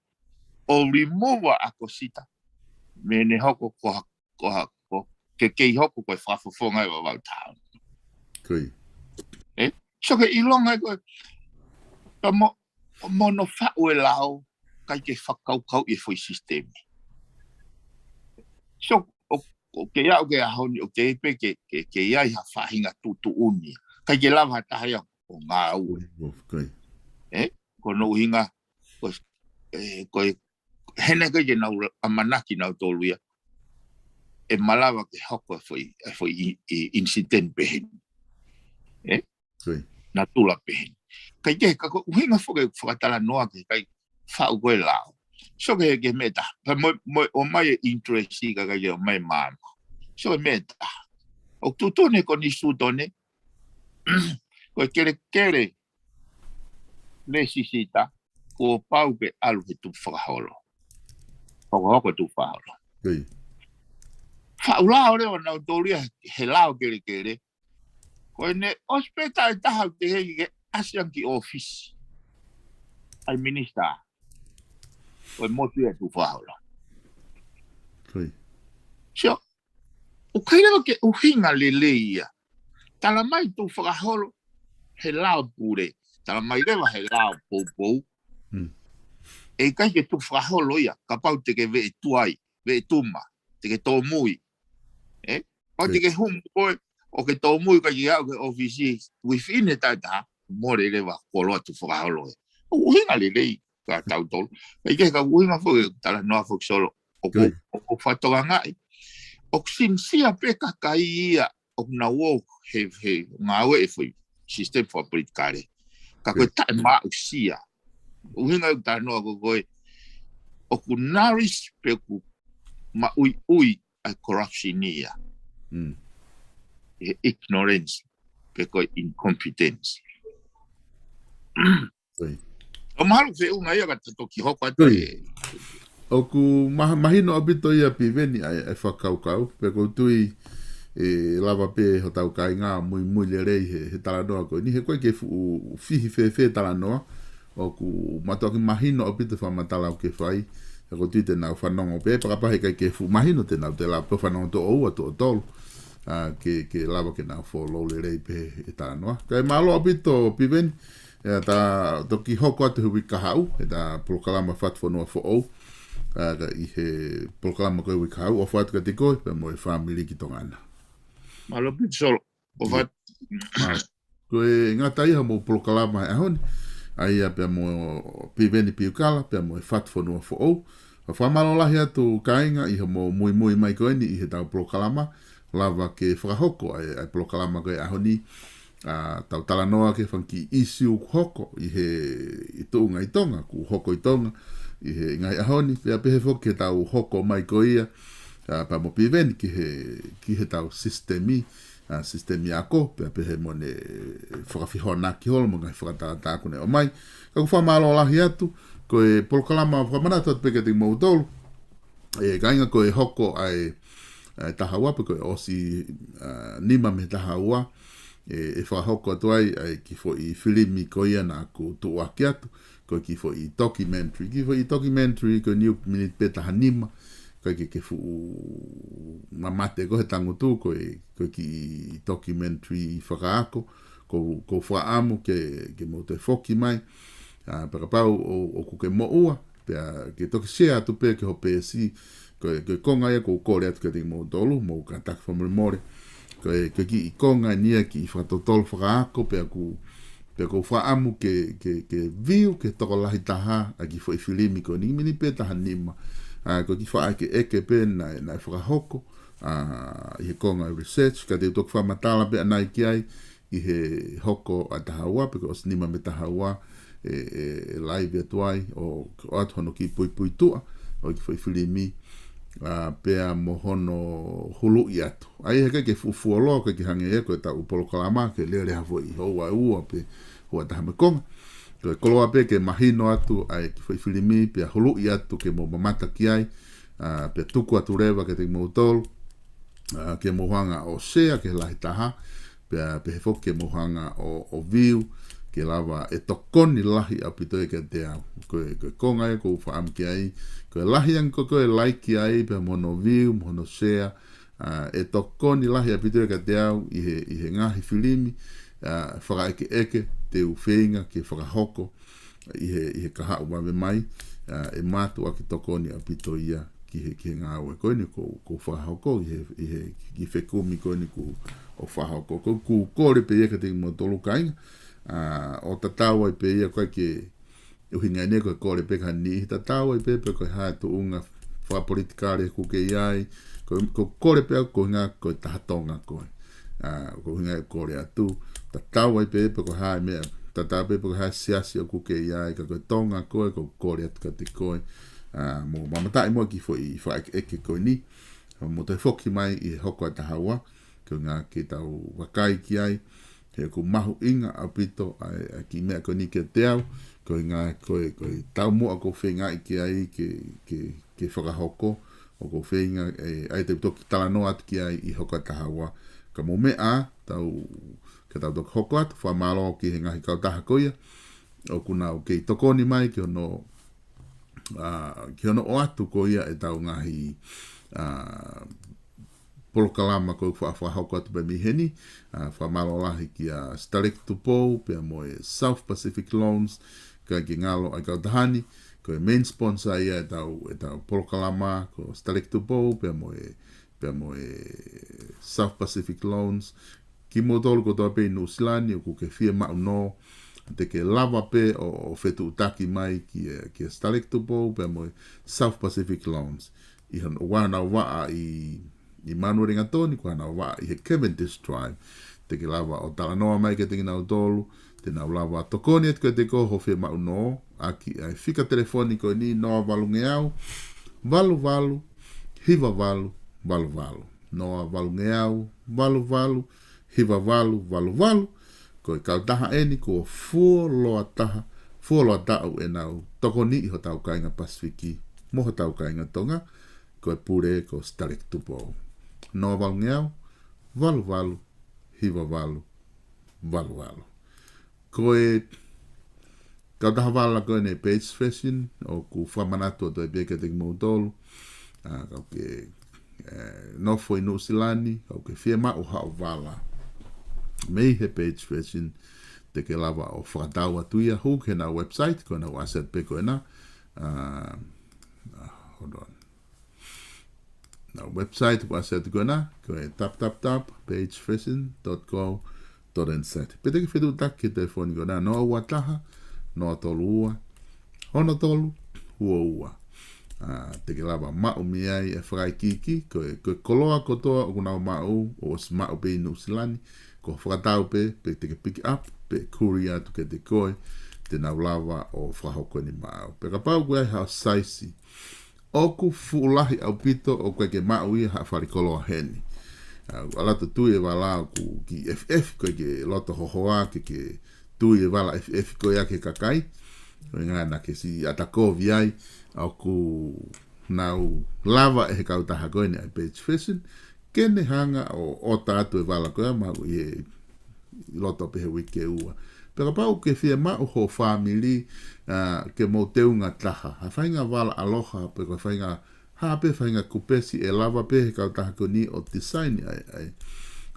ʻo remove ʻa ʻAkosita. Mei heʻene hoko ko ha, ko ha, ko, ke kei hoko ko e fakafofonga e Vavaʻu Tahaʻa. Ē? Sio ki he ʻilonga ko ē, ka mo, mo hono faʻu e lao, ʻikai ke fakakaukauʻi e foʻi sisitemi. Sio, ʻo, ʻoku kei aʻu ki he ʻaho ni, ʻoku teʻeki pē ke, ke, ke ʻi ai ha faʻahinga tuʻutuʻuni. ʻIkai ke lava ha taha ia ʻo ngāue. Ē? Ko hono ʻuhinga, ko, ē, ko e, he naʻe ʻikai ke nau ʻamanaki nautolu ia ʻe malava ke hoko e foʻi, e foʻi i, i, incident pehē ni. Ē? Natula pehē ni. ʻIkai ke, ka ko e ʻuhinga foki e fakatalanoa ke ʻikai faʻu ko ē lao. Sio ki he, ki he meʻa ʻe taha. Pea mo, mo, ʻomai e interest ka ʻikai ke ʻomai māmā. Sio ki he meʻa ʻe taha. ʻOku tuʻutuʻuni ko eni Sutone, ko e kelekele lēsisita, kuo pau ke ʻalu he tukufakaholo. Hokohoko tukufakaholo. Faʻu lao leva nautolu ia he lao kelekele. Ko ʻene ʻosi pē taʻu ʻe taha ʻoku teʻeki ke ʻasi ange ki ʻōfisi ʻa e minisitā. Ko e motu ia tukufakaholo. Sio, ʻoku ʻikai leva ke ʻuhinga lelei ia. Talamai tukufakaholo he lao pule. Talamai leva he lao poupou. ʻE ʻikai ke tukufakaholo ia, kapau te ke veʻe tuai, veʻe tuma, te ke tōmui. Ē? Pau te ke humu koe, ʻo ke tōmui ka ke aʻu ki he ʻōfisi, within e taʻu ʻe taha, mole leva koloa tukufakaholo ē. ʻOku ʻuhinga lelei ka tautolu. ʻIkai ke ka ʻuhinga foki, talanoa foki Solo. ʻOku, ʻoku fakatokangaʻi. ʻOku sinisia pē kakai ia, ʻoku nau ō he, he ngāue e foʻi sisitemi fakapolitikale. Ka ko e taʻemaʻusia. ʻUhinga ʻoku talanoa ko ē ko ē. ʻOku nourish pe ʻoku maʻuiʻui ʻa e corruption ia. ʻE ignorance pe ko e incompetence. ʻOku mahalo feʻunga ia ka ta toki hoko atu ē. ʻOku ma-, mahino ʻaupito ia Piveni ʻa e, ʻa e fakakaukau, pea ʻoku ou tui ʻe lava pē hotau kāinga muimui lelei he, he talanoa ko eni, he ʻoku ʻikai ke fuʻu fihi fēfē talanoa, ʻoku mātuʻaki mahino ʻaupito e fakamatala ʻoku ke fai, he ʻoku ou tui te nau fanongo pē, pea kapau he ʻikai ke fuʻu mahino te nau toe lava pē fanongo tuʻo ua, tuʻo tolu, ʻa, ke, ke lava ke nau follow lelei pē e talanoa. Kae mālō ʻaupito Piveni, ʻe ta toki hoko atu he uike kahaʻu, ʻeta polokalama Fatu Fonua Foʻou, ʻa, ka ʻi he polokalama ko ē uike kahaʻu, ʻofa atu kiate koe, pea mo e fāmili ki Tonga na. Mālō ʻaupito Solo, ʻofa atu. Ko e ngata ia homou polokalama he ʻaho ni, ʻa ia pea mo Piveni Piukala, pea mo e Fatu Fonua Foʻou, Fakamālō lahi atu kāinga ʻi hoʻomou muimui mai ko eni ʻi heʻetau polokalama, lava ke fakahoko ʻa e, ʻa e polokalama ko e ʻaho ni, ʻa, tau talanoa ki he fanga kiʻi ʻisiū kuo hoko ʻi he, ʻi tuʻunga ʻi Tonga, kuo hoko ʻi Tonga ʻi he ngaahi ʻaho ni, pea pehē foki ki heʻetau hoko mai ko ia, ʻa, pea mo Piveni ki he, ki heʻetau sisitemi, ʻa, sisitemi ako, pea pehē mo ʻene fakafehoanaki holo mo e ngaahi fakatātā kuo ne ʻomai. Ka ʻoku fakamālō lahi atu, ko e polokalama fakamanatu atu pē kiate kimoutolu, ʻe kāinga, ko e hoko ʻa e, ʻa e taha ua pe ko e ʻosi, ʻa, nima mei he taha ua, ʻe, ʻe fakahoko atu ai ʻa e kiʻi foʻi filimi ko ia naʻa ku tuʻuaki atu, ko e kiʻi foʻi documentary, kiʻi foʻi documentary ko eni ʻoku miniti pē taha nima, ʻikai ke, ke fuʻu mamate koe he tangutu, ko e, ko e kiʻi documentary fakaako, ʻoku, ʻoku ou fakaʻamu ke, ke mou toe foki mai, ʻa, pea kapau ʻo, ʻoku ke moʻua, pea ke toki share atu pē ki ho peesi, ko e, ko e konga ia ʻoku ou kole atu kiate kimoutolu, mou kātaki fakamolemole. Ko e, ko e kiʻi konga eni ia kiʻi fakatotolo fakaako, pea ʻoku, pea ʻoku ou fakaʻamu ke, ke, ke view ki he tokolahi taha ʻa e kiʻi foʻi filimi ko eni, miniti pē taha nima. ʻA, ko e kiʻi fakaʻekeʻeke pē naʻe, naʻe fakahoko, ʻa, ʻi he konga research, ka te u toki fakamatala pē ʻanai ki ai, ʻi he hoko ʻa e taha ua, pe ko e ʻosi nima mei he taha ua, ʻe, ʻe, ʻe live atu ai, ʻo, ʻoatu hono kiʻi puipuituʻa ʻo e kiʻi foʻi filimi, ʻa, pea mo hono huluʻi atu. ʻA ia he ʻikai ke fuʻu fuoloa, ʻikai ke hangē ia ko ʻetau polokalama, ke lele ha foʻi houa ʻe ua pe houa ʻe taha mo e konga. Ko e koloa pē ke mahino atu ʻa e kiʻi foʻi filimi, pea huluʻi atu ke mou mamata ki ai, ʻa, pea tuku atu leva kiate kimoutolu, ʻa, ke mou hanga ʻo share ki he lahi taha, pea pehē foki ke mou hanga ʻo, ʻo view, ke lava ʻe tokoni lahi ʻaupito ia kiate au. Ko e, ko e konga ia ʻoku ou fakaʻamu ki ai, ko e lahi ange ko ē ko e like ai, pea mo hono view, mo hono share, ʻa, ʻe tokoni lahi ʻaupito ia kiate au ʻi he, ʻi he ngaahi filimi, ʻa, fakaʻekeʻeke te u feinga ke fakahoko ʻi he, ʻi he kahaʻu vave mai, ʻa, ʻe mātuʻaki tokoni ʻaupito ia ki he, ki he ngāue ko eni ʻoku, ʻoku ou fakahoko ʻi he, ʻi he kiʻi fekumi ko eni ʻoku ou fakahoko. ʻOku ou kole pē ia kiate kimoutolu kāinga, ʻa, ʻo tatau ai pē ia, ʻikai ke ʻuhinga eni ko e kole pē ki ha niʻihi, tatau ai pē pe ko e hā e tuʻunga fakapolitikale ʻoku ke ʻi ai, ko, ʻoku ou kole pē au koeʻuhinga ko e taha Tonga koe. ʻA, koeʻuhinga ʻeku kole atu, tatau ai pē pe ko e hā e meʻa, tatau pē pe ko e hā e siasi ʻoku ke ʻi ai, ka ko e Tonga koe, ʻoku ou kole atu kiate koe, ʻa, mou mamataʻi muʻa ki he foʻi fakaʻekeʻeke ko eni, mou toe foki mai ʻi he hoko ʻa e taha ua, koeʻuhinga ke tau vakai ki ai, he ʻoku mahuʻinga ʻaupito ʻa e, ʻa e kiʻi meʻa ko eni kiate au, koeʻuhinga ko e, ko e taumuʻa ʻoku ou feingaʻi ki ai ke, ke, ke fakahoko, ʻoku ou feinga, ʻe, ʻa ia te u toki talanoa atu ki ai ʻi he hoko ʻa e taha ua. Ka mou meʻa, tau, ka tau toki hoko atu, fakamālō ki he ngaahi kautaha ko ia ʻoku nau kei tokoni mai ki hono, ʻa, ki hono ʻoatu ko ia ʻetau ngaahi, ʻa, polokalama ko ē ʻoku fa-, fakahoko atu pē mei heni, ʻa, fakamālō lahi kia Stalek Tupou, pea mo e South Pacific Loans, ʻikai ke ngalo ʻa e kautaha ni, ko e main sponsor ia ʻetau, ʻetau polokalama, ko Stalek Tupou, pea mo e, pea mo e South Pacific Loans, kimoutolu kotoa pē ʻi Nuʻusila ni ʻoku ke fiemaʻu nō, te ke lava pē ʻo, ʻo fetuʻutaki mai kia, kia Stalek Tupou, pea mo e South Pacific Loans. ʻI hano, ʻoku ʻi ai hano vaʻa ʻi, ʻi Manurewa Lingatoni, ko e hano vaʻa ʻi he Cavendish Drive. Te ke lava ʻo talanoa mai kiate kinautolu, te nau lava tokoni atu kiate koe hoʻo fiemaʻu nō, ʻaki ʻa e fika telefoni ko eni noa valungeau, valu valu, hiva valu, valu valu. Noa valungeau, valu valu, hiva valu, valu valu. Ko e kautaha eni kuo fuoloa taha, fuoloa taʻu ʻenau tokoniʻi hotau kāinga Pasifiki, mo hotau kāinga Tonga, ko e pule ko Stalek Tupou. Noa valungeau, valu valu, hiva valu, valu valu. Ko e kautaha vala ko eni Page Fashion, ʻoku fakamanatu atu ai pē kiate kimoutolu, ʻa, ka ʻoku ke, ʻe, nofo ʻi Nuʻusila ni, ka ʻoku ke fiemaʻu haʻo vala mei he Page Fashion, te ke lava ʻo fakatau atu ia, hū ki heʻenau website, ko ʻenau ʻasi atu pē ko ena, ʻa, ʻa, hold on. ʻEnau website ʻoku ʻasi atu ko ena, ko e w w w dot page fashion dot co dot n z. Pe te ke fetuʻutaki ki he telefoni ko ena, noa ua taha, noa tolu ua, ono tolu, ua ua. ʻa, te ke lava maʻu mei ai e fakaikiiki, ko e, ko e koloa kotoa ʻoku nau maʻu, ʻosi maʻu pē ʻi Nuʻusila ni, ko e fakatau pē, pe te ke pick up, pe courier atu kiate koe, te nau lava ʻo fakahoko eni maʻau. Pea kapau ʻoku ʻi ai haʻo size ʻoku fuʻu lahi ʻaupito ʻoku ʻikai ke maʻu ia ha fale koloa heni. ʻA, ʻalu atu ʻo tui e vala ʻoku kiʻi efiʻefi, ʻoku ʻikai ke loto ho hoa ke ke tui e vala efiʻefi ko ia ki he kakai. Ko e ʻuhinga naʻa ke siʻi ʻata kovi ai, ʻoku nau lava ʻe he kautaha ko eni ʻa e Page Fashion ke ne hanga ʻo ʻota atu e vala ko ia maʻu ʻi he loto pē he uike ʻe ua. Pea kapau ʻoku ke fiemaʻu ho fāmili, ʻa, ke mou teunga taha, ha faʻahinga vala ʻaloha, pe ko e faʻahinga, ha pē faʻahinga kupesi ʻe lava pē he kautaha ko eni ʻo design ʻa e, ʻa e,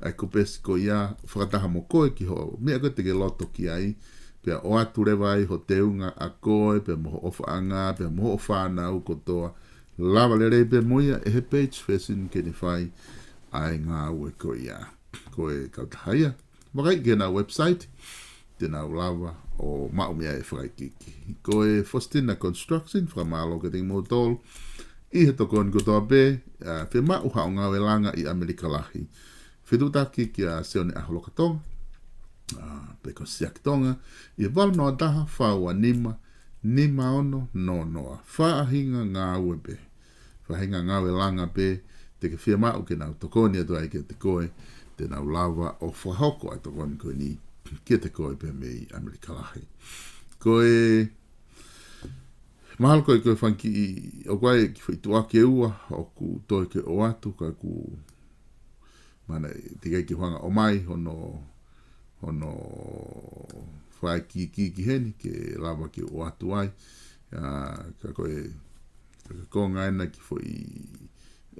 ʻa e kupesi ko ia, fakataha mo koe ki hoʻo meʻa ko ē te ke loto ki ai, pea ʻoatu leva ai ho teunga ʻa koe, pea mo ho ʻofaʻanga, pea mo hoʻo fānau kotoa, lava lelei pē mo ia ʻe he Page Fashion ke ne fai ʻa e ngāue ko ia. Ko e kautaha ia, vakai ki heʻenau website, te nau lava ʻo maʻu mei ai e fakaikiiki. Ko e Faustina Construction, fakamālō kiate kimoutolu ʻi he tokoni kotoa pē, ʻa, fiemaʻu haʻo ngāue langa ʻi ʻAmelika Lahi. Fetuʻutaki kia Sione ʻAholoka Tonga, ʻa, pe ko Siaki Tonga, ʻi he valu noa taha, fā ua nima, nima ono noa noa. Faʻahinga ngāue pē, faʻahinga ngāue langa pē te ke fiemaʻu ke nau tokoni atu ai kiate koe, te nau lava ʻo fakahoko ʻa e tokoni ko eni kiate koe pē mei ʻAmelika Lahi. Ko e mahalo ko e, ko e fanga kiʻi, ʻoku ʻi ai e kiʻi foʻi tuʻuaki ʻe ua ʻoku toe ke ʻoatu, ka ʻoku mana, teʻeki ai ke u hanga ʻo ʻomai hono, hono fakaikiiki ki heni ke lava ke ʻoatu ai. ʻA, ka ko e, ka ko e konga ena e kiʻi foʻi,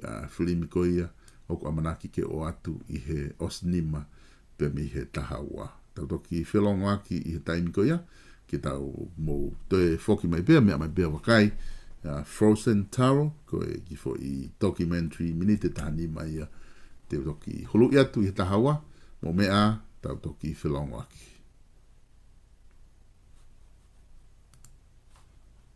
ʻa, filimi ko ia ʻoku ʻamanaki ke ʻoatu ʻi he ʻosi nima pē mei he taha ua. Tau toki felongoaki ʻi he taimi ko ia, ke tau mou toe foki mai pē, meʻa mai pē ʻo vakai, ʻa, Frozen Taro, ko e kiʻi foʻi documentary miniti ʻe taha nima ia, te u toki huluʻi atu ʻi he taha ua, mou meʻa, tau toki felongoaki.